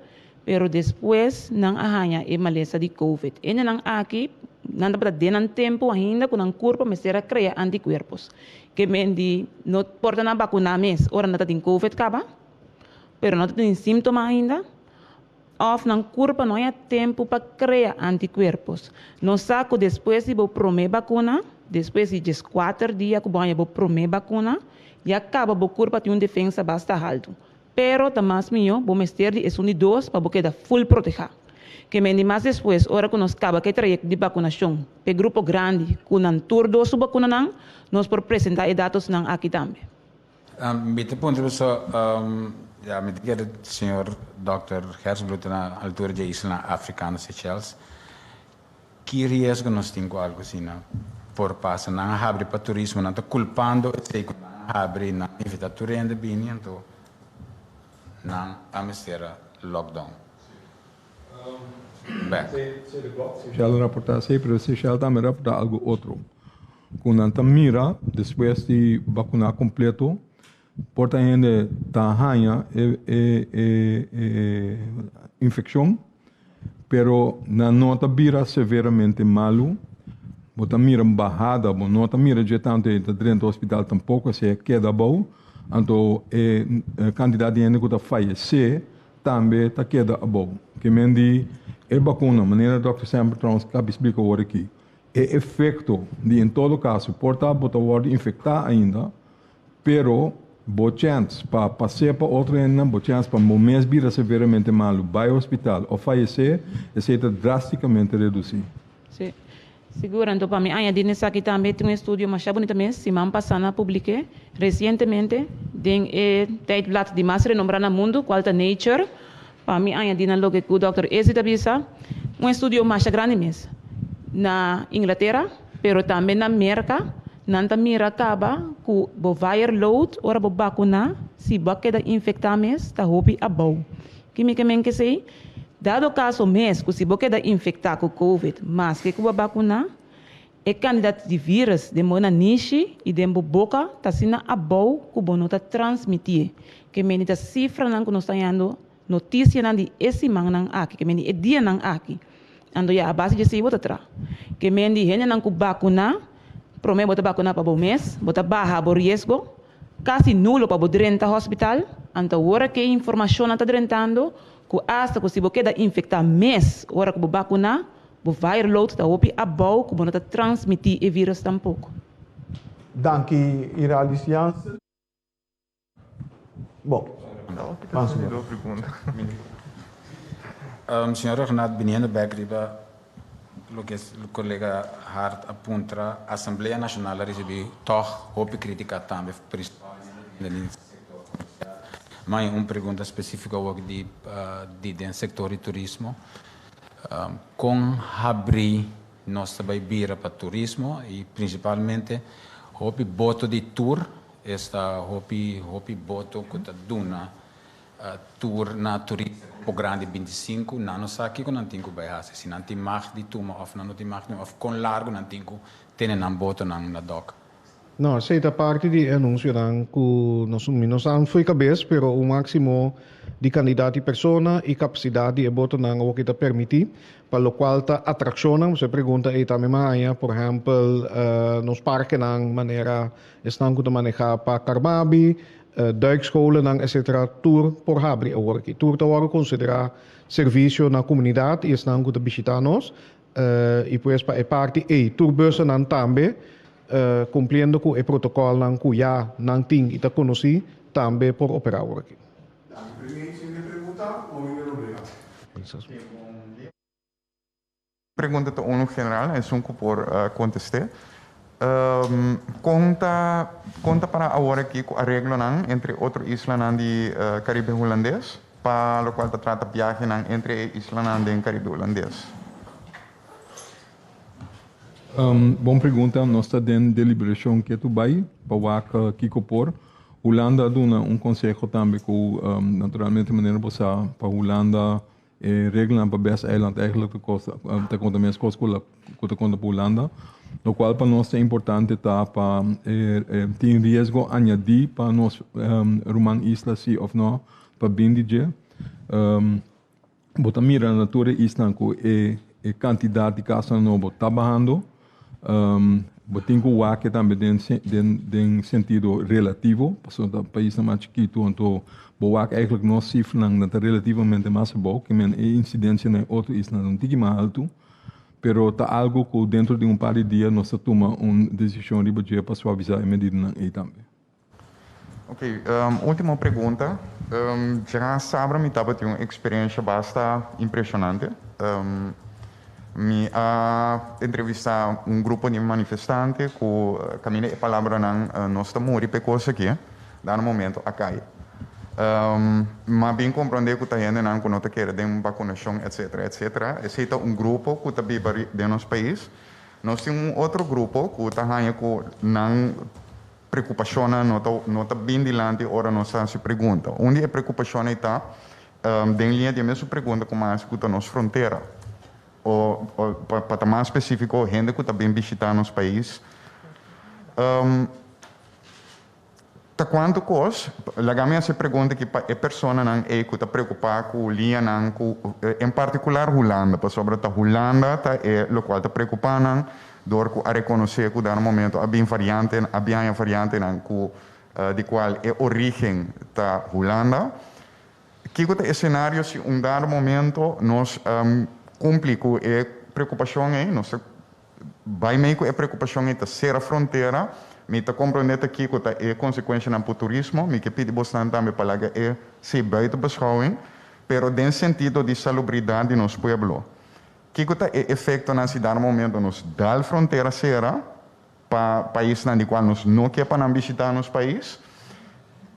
Pero despues nan a haña e malesa di covid. Hendenan aki, nan tabata den nan tempu ainda ku nan kurpa mester a krea antikuerpos. Ke men di no por ta nan bakuná mes ora nan ta tin covid kaba, pero no ta tin símtoma ainda, òf nan kurpa no haña tempu pa krea antikuerpos. Nos sa ku despues di bo promé bakuna, despues di dieskuater dia ku bo haña bo promé bakuna, ya kaba bo kurpa tin un defensa basta haltu. Pero ta mas mihó bo mester di esun di dos pa bo keda full protehá. Ke men di mas despues ora ku nos kaba ku e trayekto di bakunashon p'e grupo grandi ku nan tur dos su bakunanan, nos por presentá e datosnan aki tambe. Mi ta puntra boso, ya mi ta kere señor dòkter Gerstenbluth ta na altura dje islanan afrikano Seychelles, ki riesgo nos tin ku algu asina por pasa? Nan a habri pa turismo, nan ta kulpando esei ku nan a. habri, nan invitá tur hende bini, anto nan a mester a lockdown bek. Shell a raportá esei, pero Shell tambe a raportá algu otro, ku nan ta mira despues di bakuná kompleto, por ta hende ta haña e e infekshon, pero nan no ta bira severamente malu. Bo ta mira un bahada, bo no ta mira dje tantu e ta drenta hospital tampoko, esei a keda abou. Anto e kantidat di hende ku ta fayesé tambe ta keda abou. Ke men di e bakuna, manera dòkter Semper trouwens a splika awor aki, e efekto di en todo kaso por ta bo ta wòrdu infektá ainda, Pero, bo chèns pa pas'é pa otro hendenan, bo chèns pa bo mes bira severamente malu, bai hospital òf fayesé, esei ta drástikamente redusí. Sí. Sigur, anto pa mi añadí n'esaki tambe tin un estudio masha bunita mes, siman pasá nan a publik'é resientemente den e tijdblad di mas renombrá na mundu, kual ta Nature. Pa mi añadí na loke ku dòkter Ezi ta bisa, un estudio masha grandi mes na Inglatera, pero tambe na Merka, nan ta mira kaba ku bo viral load ora bo bakuná, si bo a keda infektá mes, ta hopi abou. Ki mi ke men kesei? Dado kaso mes ku si bo keda infektá ku covid maske ku bo a bakuná, E kandidat di vírus den bo nanishi i den bo boka ta asina abou ku bo no ta transmitié. Ke meni ta sifranan ku nos ta hañando notisianan di e simannan aki, ke meni e dianan aki. Anto ya a base di esei bo ta traha. Ke meni di hendenan ku bakuná, promé bo ta bakuná pa bo mes, bo ta baha bo riesgo, kasi nulo pa bo drenta hospital. Anto awor ke informashonnan ta drentando ku asta ku si bo keda infektá mes ora ku bo bakuná, Bo viral load ta hopi abou ku bo no ta transmití e vírus tampoko. Danki Iralis Jansen. Bon, ban su Señor Ruggenaath, biniendo bek riba loke kolega Hart a puntra, Asamblea Nashonal a risibí tòg hopi krítika tambe, principalmente den e sektor komersial. Ma un pregunta spesífiko awor di di den sektor di turismo. Kon habrí nos ta bai bira pa turismo i prinsipalmente hopi boto di tur, esta hopi hopi boto ku ta duna tur na turista grupo grandi 25, nan no sa kiko nan tin ku bai hasi, si nan tin mag di tuma òf nan no tin mag di tuma òf kon largu nan tin ku tene nan botonan na dòk. No, esei ta parti di e anunsionan ku nos mi no sa fo'i kabes, pero un máksimo di kandidat di persona i kapasidat di e botonan awor ki ta permití, pa lokual ta atrakshonnan. Bo pregunta ei tambe mi a haña, por ehèmpel, nos parkenan manera esnan ku ta manehá pa Carmabi, duikscholennan etcetera, tur por habri awor aki. Tur ta wòrdu konsiderá servisio na komunidat i esnan ku ta bishitá nos. I pues pa e parti ei tur busennan tambe cumpliendo cu e protocolnan cu ya nan tin y ta conoci tambe por opera awor aki. Pregunta ta unu general, esun cu por conteste. Con ta con ta para awor aki cu areglonan entre otro islanan di Caribe Hulandes pa locual ta trata biahenan entre e islanan den Caribe Hulandes? Bon pregunta. Nos ta den deliberashon ketu bai pa wak kiko por. Hulanda a duna un konseho tambe ku naturalmente manera bo sa pa Hulanda e reglanan pa bes eiland eigenlijk ta kosta ta konta mes kos ku ku ta konta pa Hulanda. Lokual pa nos ta importante ta pa tin riesgo añadí pa nos ruman isla si òf no pa bin di dje. Bo ta mira na tur e islan ku e e kantidat di kasonan nobo ta bahando. Bo tin ku wak tambe den den den sentido relativo, pasobra ta paisnan mas chikitu, anto bo wak eigenlijk nos sifranan nan ta relativamente mas abou, ke men e insidensia na e otro islan ta un tiki mas altu, pero ta algu ku dentro di un par di dia nos ta tuma un desishon riba dje pa suavisá e medidanan ei tambe. Ok, ultimo pregunta. Dja sabra mi tabatin un experiencia basta impresionante. Mi a entrevista un grupo di manifestante cu caminda e palabranan nos ta muri p'e cos aki, dado momento a cay. M'a bin comprende cu ta hendenan cu no ta kere den vacunacion etcetera etcetera. Esey ta un grupo cu ta biba den nos pais. Nos tin un otro grupo cu ta haña cu nan. preokupashonnan no ta no ta bin dilanti ora nos ta hasi pregunta. Un di e preokupashonnan ei ta den liña di e mesun pregunta ku mi a hasi ku ta nos frontera o pa ta mas spesífiko hende ku ta bin bishitá nos pais. Ta kuantu kos? Laga mi hasi e pregunta aki pa e personanan ei ku ta preokupá ku liñanan ku en partikular Hulanda, pasobra ta Hulanda ta e lokual ta preokupá nan dor ku a rekonosé ku dado momento a bin variante a bin haña variantenan ku di kual e orígen ta Hulanda. Kiko ta e senario si un dado momento nos kumpli ku e preokupashon ei, nos ta Bai mei ku e preokupashon ei ta sera frontera. Mi ta komprondé ta kiko ta e konsekuenshanan pa turismo. Mi ke pidi bosnan tambe pa laga e si buiten beschouwing, pero den sentido di salubridat di nos pueblo. Kiko ta e efektonan si dado momento nos dal frontera sera pa paisnan di kual nos no ke pa nan bishitá nos pais?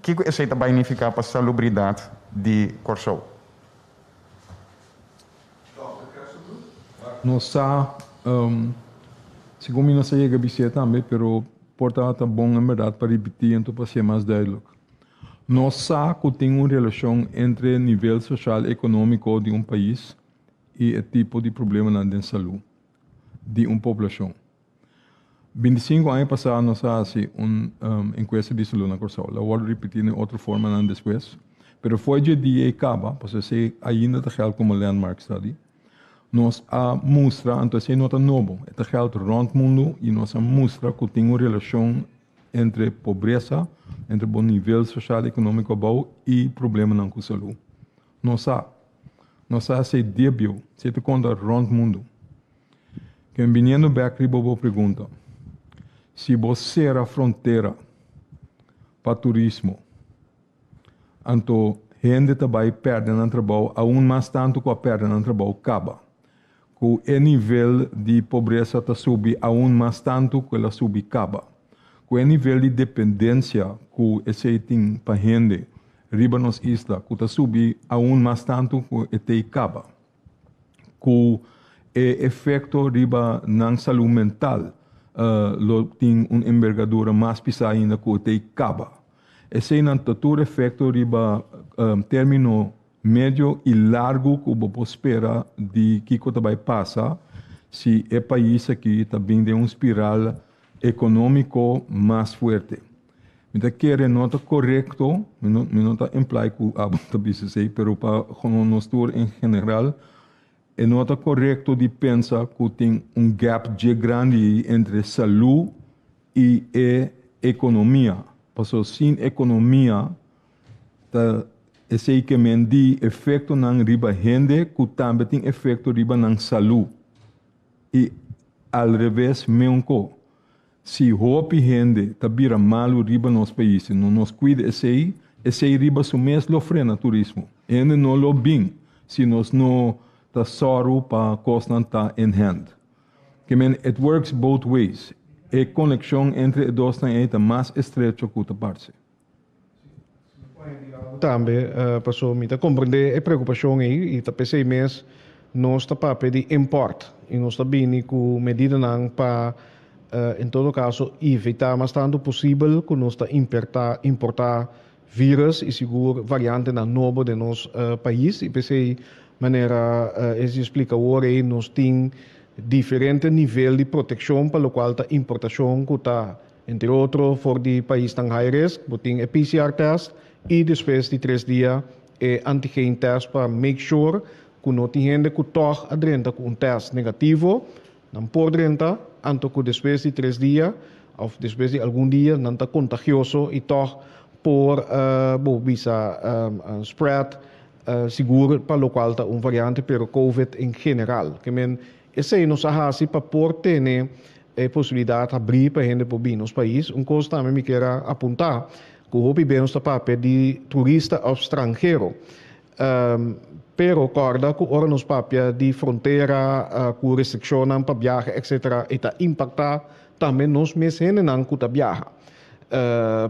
Kiko esei ta bai nifiká pa salubridat di Kòrsou? Nos sa, segun mi nos a yega bis'é tambe, pero por tabata bon en berdad pa ripití anto pa si'é mas duidelijk. Nos sa ku tin un relashon entre nivel soshal ekonómiko di un pais i e tipo di problemanan den salú di un poblashon. 25 aña pasá nos a hasi un enkuesta di salú na Kòrsou. Lo a wòrdu ripití den otro formanan despues. Pero for dje dia ei kaba, pasobra esei ainda ta gèld komo landmark study, nos a mustra, anto esei no ta nobo, e ta gèld rònt mundu i nos a mustra ku tin un relashon entre pobresa, entre bo nivel soshal ekonómiko abou i problemanan ku salú. Nos sa. Nos sa esei debiu, esei ta konta rònt mundu. Ken biniendo bek riba bo pregunta, si bo sera frontera pa turismo, anto hende ta bai pèrdè nan trabou aun mas tantu ku a pèrdè nan trabou kaba. Ku e nivel di pobresa ta subi aun mas tantu ku el a subi kaba. Ku e nivel di dependensia ku esei tin pa hende riba nos isla ku ta subi aun mas tantu ku e tei kaba. Ku e efekto riba nan salú mental lo tin un embergadura mas pisá ainda ku e tei kaba. Eseinan ta tur efekto riba término medio i largu ku bo por spera di kiko ta bai pasa si e pais aki ta bin den un spiral ekonómiko mas fuerte. Mi ta kere no ta korekto, mi no mi no ta imply ku abo ta bisa esei, pero pa nos tur en general, e no ta korekto di pensa ku tin un gap dje grandi ei entre salú i e ekonomia. Pasobra sin ekonomia ta esei ke men di efektonan riba hende ku tambe tin efekto riba nan salú. I alreves meunko. Si hopi hende ta bira malu riba nos pais i no nos kuida esei, esei riba su mes lo frena turismo. Hende no lo bin si nos no ta sòru pa kosnan ta in hand. Ke men, it works both ways. E konekshon entre e dosnan ei ta mas estrecho ku ta parse. Tambe paso mi ta comprende e preocupacion ey y ta pesey mes nos ta papia di import y nos ta bini cu medidanan pa en todo caso evita mas tanto posibel cu nos ta imperta importa virus y sigur variantenan nobo den nos pais y pesey manera Essie a splica awor ey nos tin diferente nivel di proteccion pa locual ta importacion cu ta Entre otro for di paisnan high risk bo tin e PCR test y despues di tres dia e antigen test pa make sure cu no tin hende cu tog a drenta cu un test negativo, nan por drenta anto cu despues di tres dia of despues di algun dia nan ta contagioso y tog por bo bisa spread sigur pa locual ta un variante pero covid en general. Ke men esey nos a haci pa por tene E posibilidat habrí pa hende por bini nos pais. Un kos tambe mi kier a apuntá, ku hopi be nos ta papia di turista òf stranhero. Pero kòrda ku ora nos papia di frontera ku restrikshonnan pa biaha etcetera e ta impaktá tambe nos mes hendenan ku ta biaha.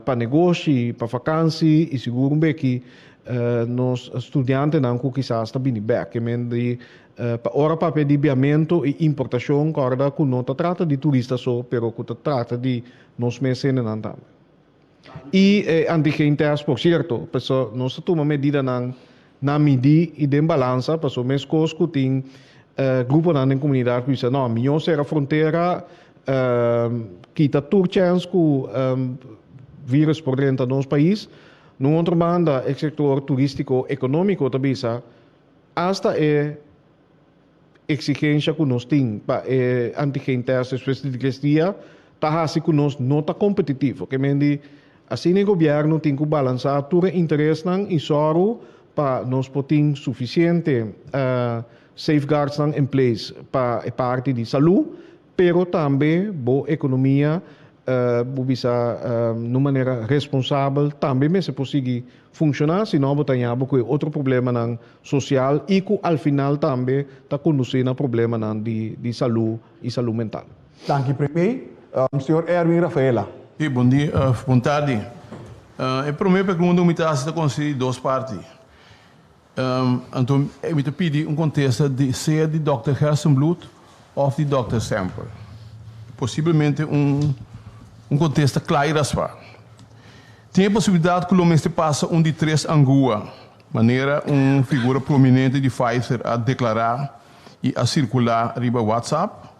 Pa negoshi, pa fakansi i sigur un beki nos studiantenan ku kisas ta bini bèk. Ke men di Pa ora papia di biamentu i importashon kòrda ku no ta trata di turista so pero ku ta trata di nos mes hendenan tambe. I e antigen test por cierto, paso nos ta tuma medidanan na midi i den balansa, paso meskos ku tin gruponan den komunidat ku bisa no, mihó sera frontera, kita tur chèns ku virus por drenta nos pais. Nun otro banda e sektor turístiko ekonómiko ta bisa asta e Eksigensha ku nos tin pa e antigen test despues di tres dia ta hasi ku nos no ta kompetitivo. Ke men di asina e gobièrnu tin ku balansá tur e interesnan i sòru pa nos por tin sufisiente safeguardsnan in place pa e parti di salú, pero tambe bo ekonomia bo bisa na un manera responsabel tambe mester por sigui funshoná, si no bo ta haña bo ku e otro problemanan sosial i ku al final tambe ta kondusí na problemanan di salú i salú mental. Danki Premier. Señor Erwin Rafaela. Sí, bon dia, bon tardi. E promé pregunta ku mi ta hasi ta konsistí di dos parti. Anto mi ta pidi un kontesta di sea di dòkter Gerstenbluth òf di dòkter Semper. Posiblemente un un kontesta kla i raspá. Tin e posibilidat ku lo mester pasa un di tres angua, manera un figura prominente di Pfizer a deklará i a sirkulá riba WhatsApp.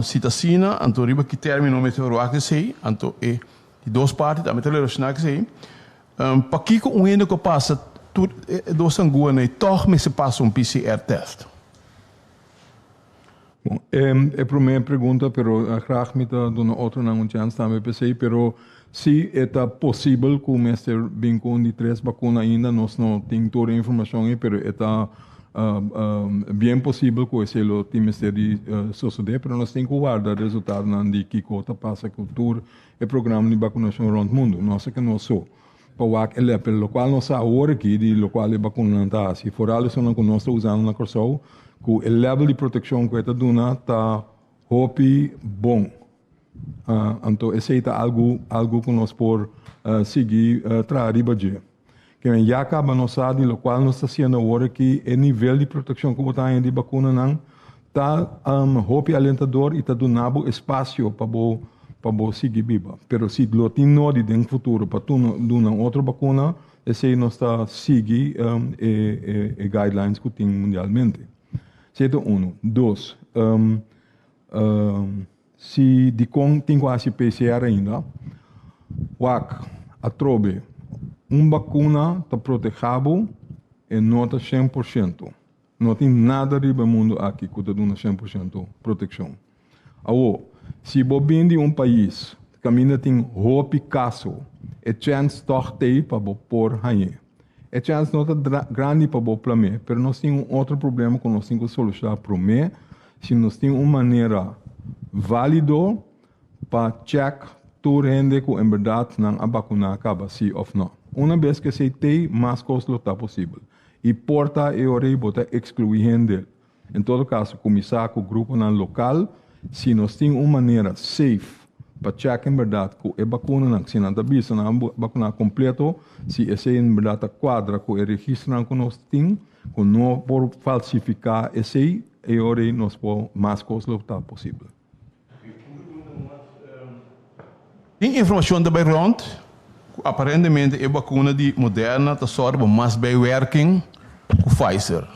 Si ta asina, anto riba ki término mester wak esei? Anto e di dos parti tambe ta relashoná ku esei. Pakiko un hende ku a pasa tur e dos anguanan ei tòg mester pasa un PCR tèst? Bon, e promé pregunta, pero graag mi ta duna otronan un chèns tambe p'esei, pero si e ta posibel ku mester bin ku un di tres bakuna ainda, nos no tin tur e informashon ei, pero e ta bien posibel ku esei lo tin mester di sosodé, pero nos tin ku warda resultadonan di kiko ta pasa ku tur e programa di bakunashon rònt mundu. No sa ke nos so pa wak e lep, pero lokual nos sa awor aki di lokual e bakunanan ta hasi, foral esunnan ku nos ta usando na Kòrsou, ku e level di protekshon ku e ta duna ta hopi bon. Anto esei ta algu algu ku nos por sigui traha riba dje. Kimen ya kaba nos sa di lokual nos ta hasiendo awor aki, e nivel di protekshon ku bo ta haña di bakunanan ta hopi alentador i ta duna bo espasio pa bo pa bo sigui biba. Pero si lo tin nodi den futuro pa duna un otro bakuna, esei nos ta sigui e e guidelines ku tin mundialmente. Esei ta unu. Dos, Si dikon tin ku hasi PCR ainda? Wak, atrobe, un bakuna ta protehá bo, e no ta 100%. No tin nada riba e mundu aki ku ta duna 100% protekshon. Awor, si bo bin di un pais kaminda tin hopi kaso, e chèns tòg t'ei pa bo por hañ'é. E chèns no ta grandi pa bo plam'é, pero nos tin un otro problema ku nos tin ku solushoná promé, Si nos tin un manera válido pa chèk tur hende ku en bèrdat nan a bakuná kaba sí òf nò. Una bes ku esei t'ei, mas kos lo ta posibel. I por ta e ora ei bo ta ekskluí hende. En todo kaso, kuminsá ku gruponan lokal. Si nos tin un manera safe pa chèk en bèrdat ku e bakunanan, si nan ta bisa nan a bakuná kompleto, si esei en bèrdat ta kuadra ku e registronan ku nos tin, Ku no por falsifiká esei, e ora ei nos por mas kos lo ta posibel. Tin informashon ta bai rònt ku aparentemente e bakuna di Moderna ta sòru pa mas bijwerking ku Pfizer.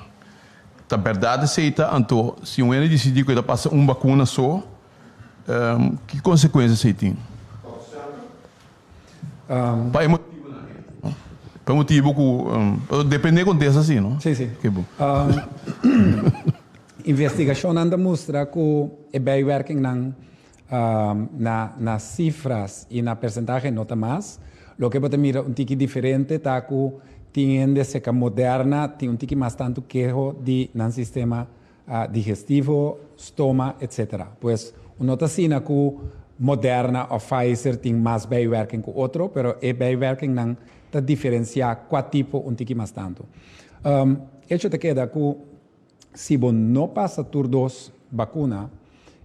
Ta bèrdat esei ta? Anto si un hende disidí ku e ta pasa un bakuna so, ki konsekuensia esei tin? Pa e motibunan ei, no? Pa e motibu ku depende kontesta si, no? Sí, sí. Ke bon. Investigashonnan ta mustra ku e bijwerkingnan na na sifras i na persentahe no ta mas. Loke bo ta mira un tiki diferente ta ku tin hende seka Moderna tin un tiki mas tantu keho di nan sistema digestivo, stoma, etc. Pues un no ta asina ku Moderna òf Pfizer tin mas bijwerking ku otro, pero e bijwerkingnan ta diferensiá kua tipo un tiki mas tantu. Hecho ta keda ku si bo no pasa tur dos bakuna,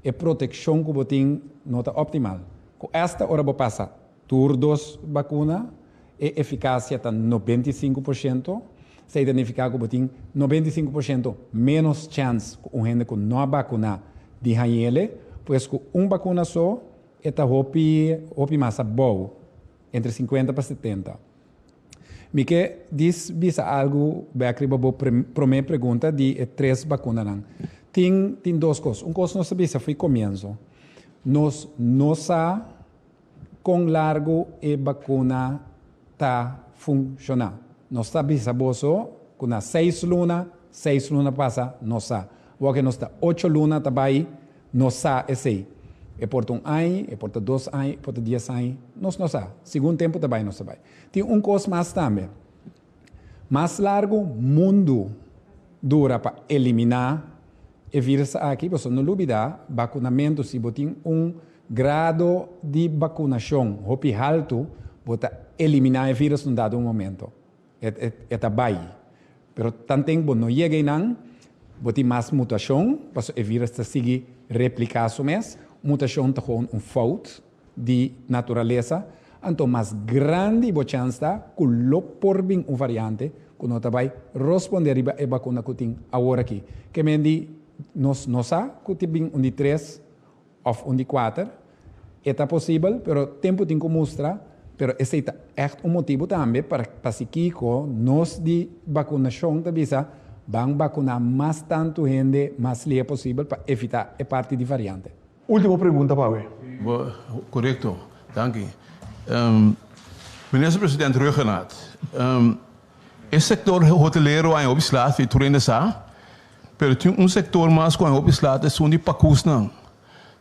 e protekshon ku bo tin no ta optimal. Ku esta ora bo pasa Tur dos bakuna, e efikasia ta 95%. Esei ta nifiká ku bo tin 95% ménos chèns ku un hende ku no a bakuná di hañ'ele. Pues ku un bakuna so e ta hopi hopi mas abou. Entre 50 pa 70. Mi ke dis bisa algu bek riba bo promé pregunta di e tres bakunanan. Tin tin dos kos. Un kos nos ta bisa for komienso. Nos no sa kon largu e bakuna ta funshoná. Nos ta bisa boso ku na seis luna, seis luna pasa, nos sa. Wòke nos ta ocho luna ta bai, nos sa esei. E por ta un aña, e por ta dos aña, e por ta dies aña, nos no sa. Segun tempu ta bai nos ta bai. Tin un kos mas tambe. Mas largu mundu dura pa eliminá e vírus aki, boso no lubidá, bakunamentu, si bo tin un grado di bakunashon hopi haltu, bo ta eliminá e vírus un dado momento. E ta bai. Pero tanten bo no yega einan, bo tin mas mutashon, pasobra e vírus ta sigui repliká su mes. Mutashon ta gewoon un fout di naturalesa, anto mas grandi bo chèns ta ku lo por bin un variante ku no ta bai rospondé riba e bakuna ku tin awor aki. Ke men di nos no sa ku tin bin un di tres òf un di kuater, e ta posibel, pero tempu tin ku mustra, pero esei ta ègt un motibu tambe pa pasikiko nos di bakunashon ta bisa ban bakuná mas tantu hende mas lihe posibel pa evitá e parti di variante. Ultimo pregunta pa awe. Bo, korekto. Danki. Minister President Rhuggenaath, e sektor hotelero a hopi slaat, tur hende sa, pero tin un sektor mas ku a hopi slaat, esun di pakusnan.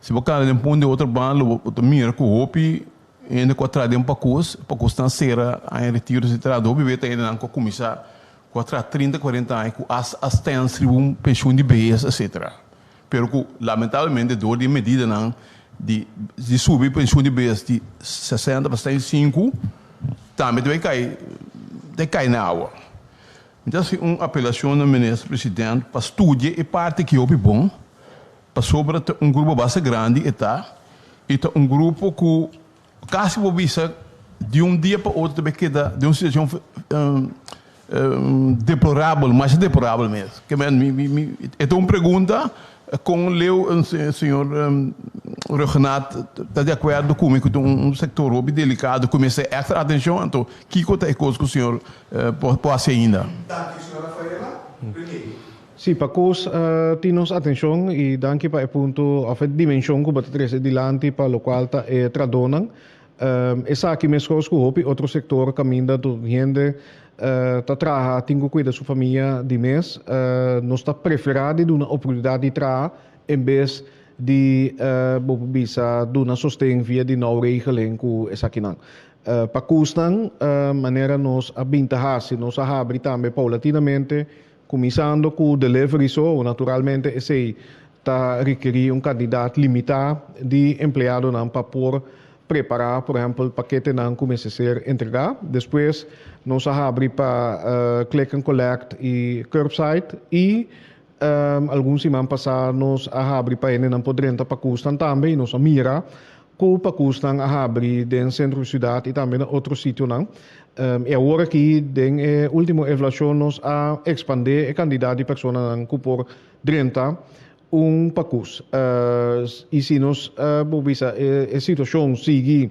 Si bo kana den pun di otro banda lo bo ta mira ku hopi hende ku a traha den pakus, pakusnan sera aña retiro etcetera. Hopi bes ta hendenan ku a kuminsá ku a traha trinta, kuarenta aña ku asta a stens riba un penshun di behes etcetera. Pero ku lamentablemente dor di e medidanan di di subi penshun di bes di sesenta pa 65 tambe ta bay kai ta kai na awa. Mi ta hasi un apelashon na Minister President pa studia e parti aki hopi bon pasobra ta un grupo basta grandi e ta i ta un grupo ku Kasi bo bisa di un dia pa otro ta bay keda den un situacion deplorabel, masha deplorabel mes. Ke men mi mi mi e ta un pregunta con leu señor Rhuggenaath ta di acuerdo cu mi cu ta un sector hopi delicado cu mester extra atencion, anto kico ta e cos cu señor por haci ainda? Danki señor Rafaela. Rene. Sí, pa kos tin nos atenshon i danki pa e punto òf e dimenshon ku bo ta trese dilanti pa lokual ta e tradónan. Esaki meskos ku hopi otro sektor kaminda tur hende ta traha tin ku kuida su famia di mes. Nos ta preferá di duna oportunidat di traha en bes di bo por bisa duna sosten via di nou regeling ku esakinan. Pa kusnan manera nos a bin ta hasi nos a habri tambe paulatinamente Kuminsando ku delivery so, naturalmente esei ta rekerí un kantidat limitá di empleadonan pa por prepará, por ehèmpel, paketenan ku mester ser entregá. Despues nos a habri pa click and collect i curbside i algun siman pasá nos a habri pa hendenan por drenta pakusnan tambe i nos a mira Ku pakusnan a habri den sentro di siudat i tambe na otro sitionan. I awor aki den e ultimo evaluashon nos a ekspandé e kantidat di personanan ku por drenta un pakus. I si nos por bisa e situashon sigui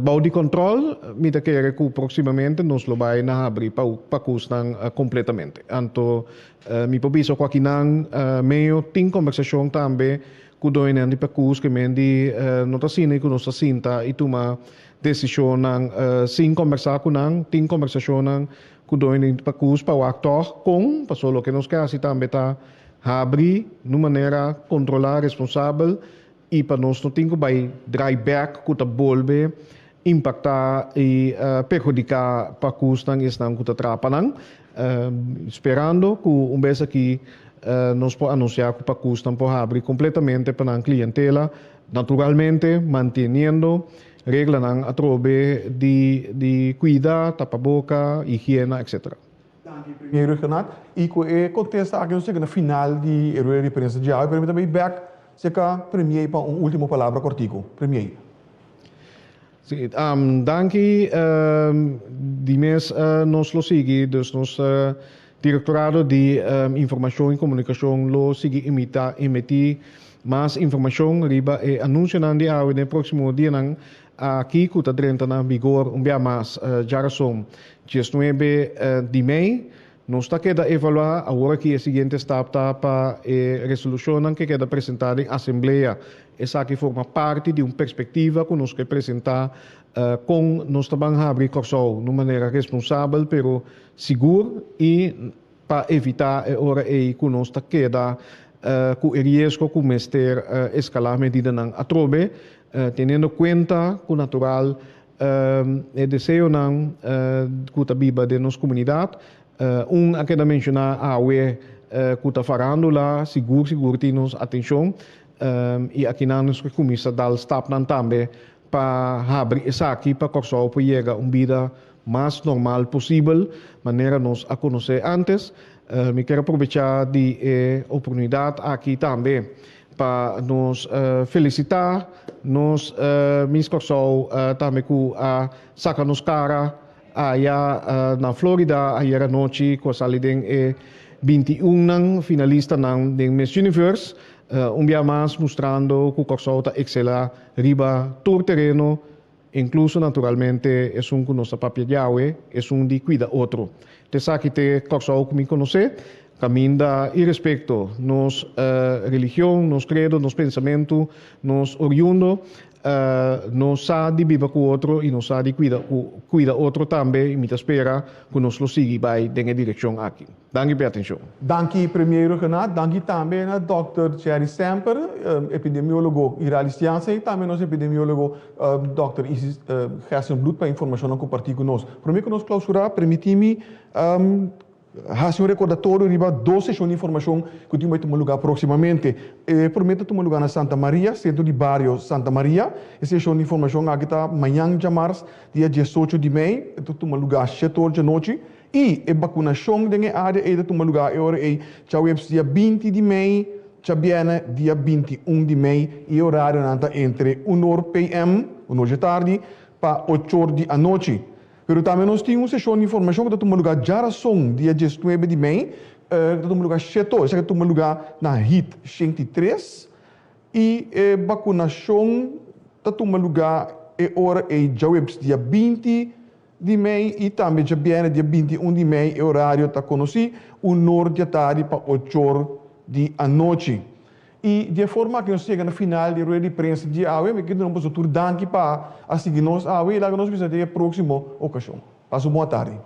bou di kòntròl, mi ta kere ku próksimamente nos lo bai na habri pakusnan kompletamente. Anto mi por bisa ku akinan medio tin kombersashon tambe Ku doñonan di pakus ke men di no ta asina ku nos ta sinta i tuma desishonnan sin kombersá ku nan. Tin kombersashonnan ku doñonan di pakus pa wak tòg kon, pasobra loke nos ke hasi tambe ta habri na un manera kontrolá, responsabel i pa nos no tin ku bai drai bèk ku ta bolbe impaktá i perhudiká pakusnan i esnan ku ta traha pa nan. Sperando ku un bes aki nos por anunsiá ku pakusnan por habri kompletamente pa nan klientela, naturalmente manteniendo reglanan atrobe di di kuida, tapaboka, higiena, etc. Danki Premier Rhuggenaath. I ku e kontesta aki nos yega na final di e rueda di prensa djawe, pero mi ta bai bèk serka Premier pa un último palabra kòrtiku. Premier. Sí, danki. Di mes nos lo sigui, dus nos Direktorado di Informashon i Komunikashon lo sigui imita emití mas informashon riba e anunsionan di awe den e próksimo dianan. aki ku ta drenta na vigor un bia mas djarason 19 di mei. Nos ta keda evaluá awor aki e siguiente stap ta pa e resolushonnan ke keda presentá den asamblea. Esaki forma parti di un perspektiva ku nos ke presentá kon nos ta ban habri Kòrsou na un manera responsabel pero sigur i pa evitá e ora ei ku nos ta keda ku e riesgo ku mester eskalá medidanan atrobe, teniendo kuenta ku natural e deseonan ku ta biba den nos komunidat. Un a keda menshoná awe ku ta farándula, sigur sigur tin nos atenshon i akinan nos ke kuminsá dal stapnan tambe pa habri esaki pa Kòrsou por yega un bida mas normal posibel manera nos a konosé ántes. Mi kier aprovechá di e oportunidat aki tambe pa nos felisitá nos Miss Kòrsou tambe ku a saka nos kara aya na Florida ayer anochi ku a sali den e 21 nan finalistanan den Miss Universe. Un bia mas mustrando ku Kòrsou ta ekselá riba tur tereno, inkluso naturalmente esun ku nos ta papia djawe, esun di kuida otro. T'esaki t'e Kòrsou ku mi konosé, kaminda irespekto nos religion, nos kredo, nos pensamentu, nos oriundo, nos sa di biba ku otro i nos sa di kuida kuida otro tambe i mi ta spera ku nos lo sigui bai den e direkshon aki. Danki pa e atenshon. Danki Premier Rhuggenaath, danki tambe na Dòkter Jerry Semper, epidemiólogo Iralis Jansen i tambe nos epidemiólogo Dòkter Isis Gerstenbluth pa e informashonnan kompartí ku nos. Promé ku nos klausurá, permití mi hasi un rekordatorio riba dos seshon di informashon ku tin bai tuma lugá próksimamente. E promé ta tuma lugá na Santa Maria, Sentro di Bario Santa Maria. E seshon di informashon aki ta mañan djamars, dia 18 di mei, e ta tuma lugá shete or djanochi. I e bakunashon den e área ei ta tuma lugá e ora ei djaweps dia 20 di mei, djabièrnè dia 21 di mei i e orarionan ta entre un or PM, un or dje tardi, pa ochor di anochi. Pero tambe nos tin un seshon di informashon ku ta tuma lugá djarason dia 19 di mei, ku ta tuma lugá shetor, esaki ta tuma lugá na Hit 103 i e bakunashon ta tuma lugá e ora ei djaweps dia 20 di mei i tambe djabièrnè dia 21 di mei e orario ta konosí, un or di atardi pa ochor di anochi. I di e forma aki nos yega na final di e rueda di prensa di awe. Mi ke duna boso tur danki pa a sigui nos awe i laga nos bisa den e próksimo okashon. Pasa un bon atardi.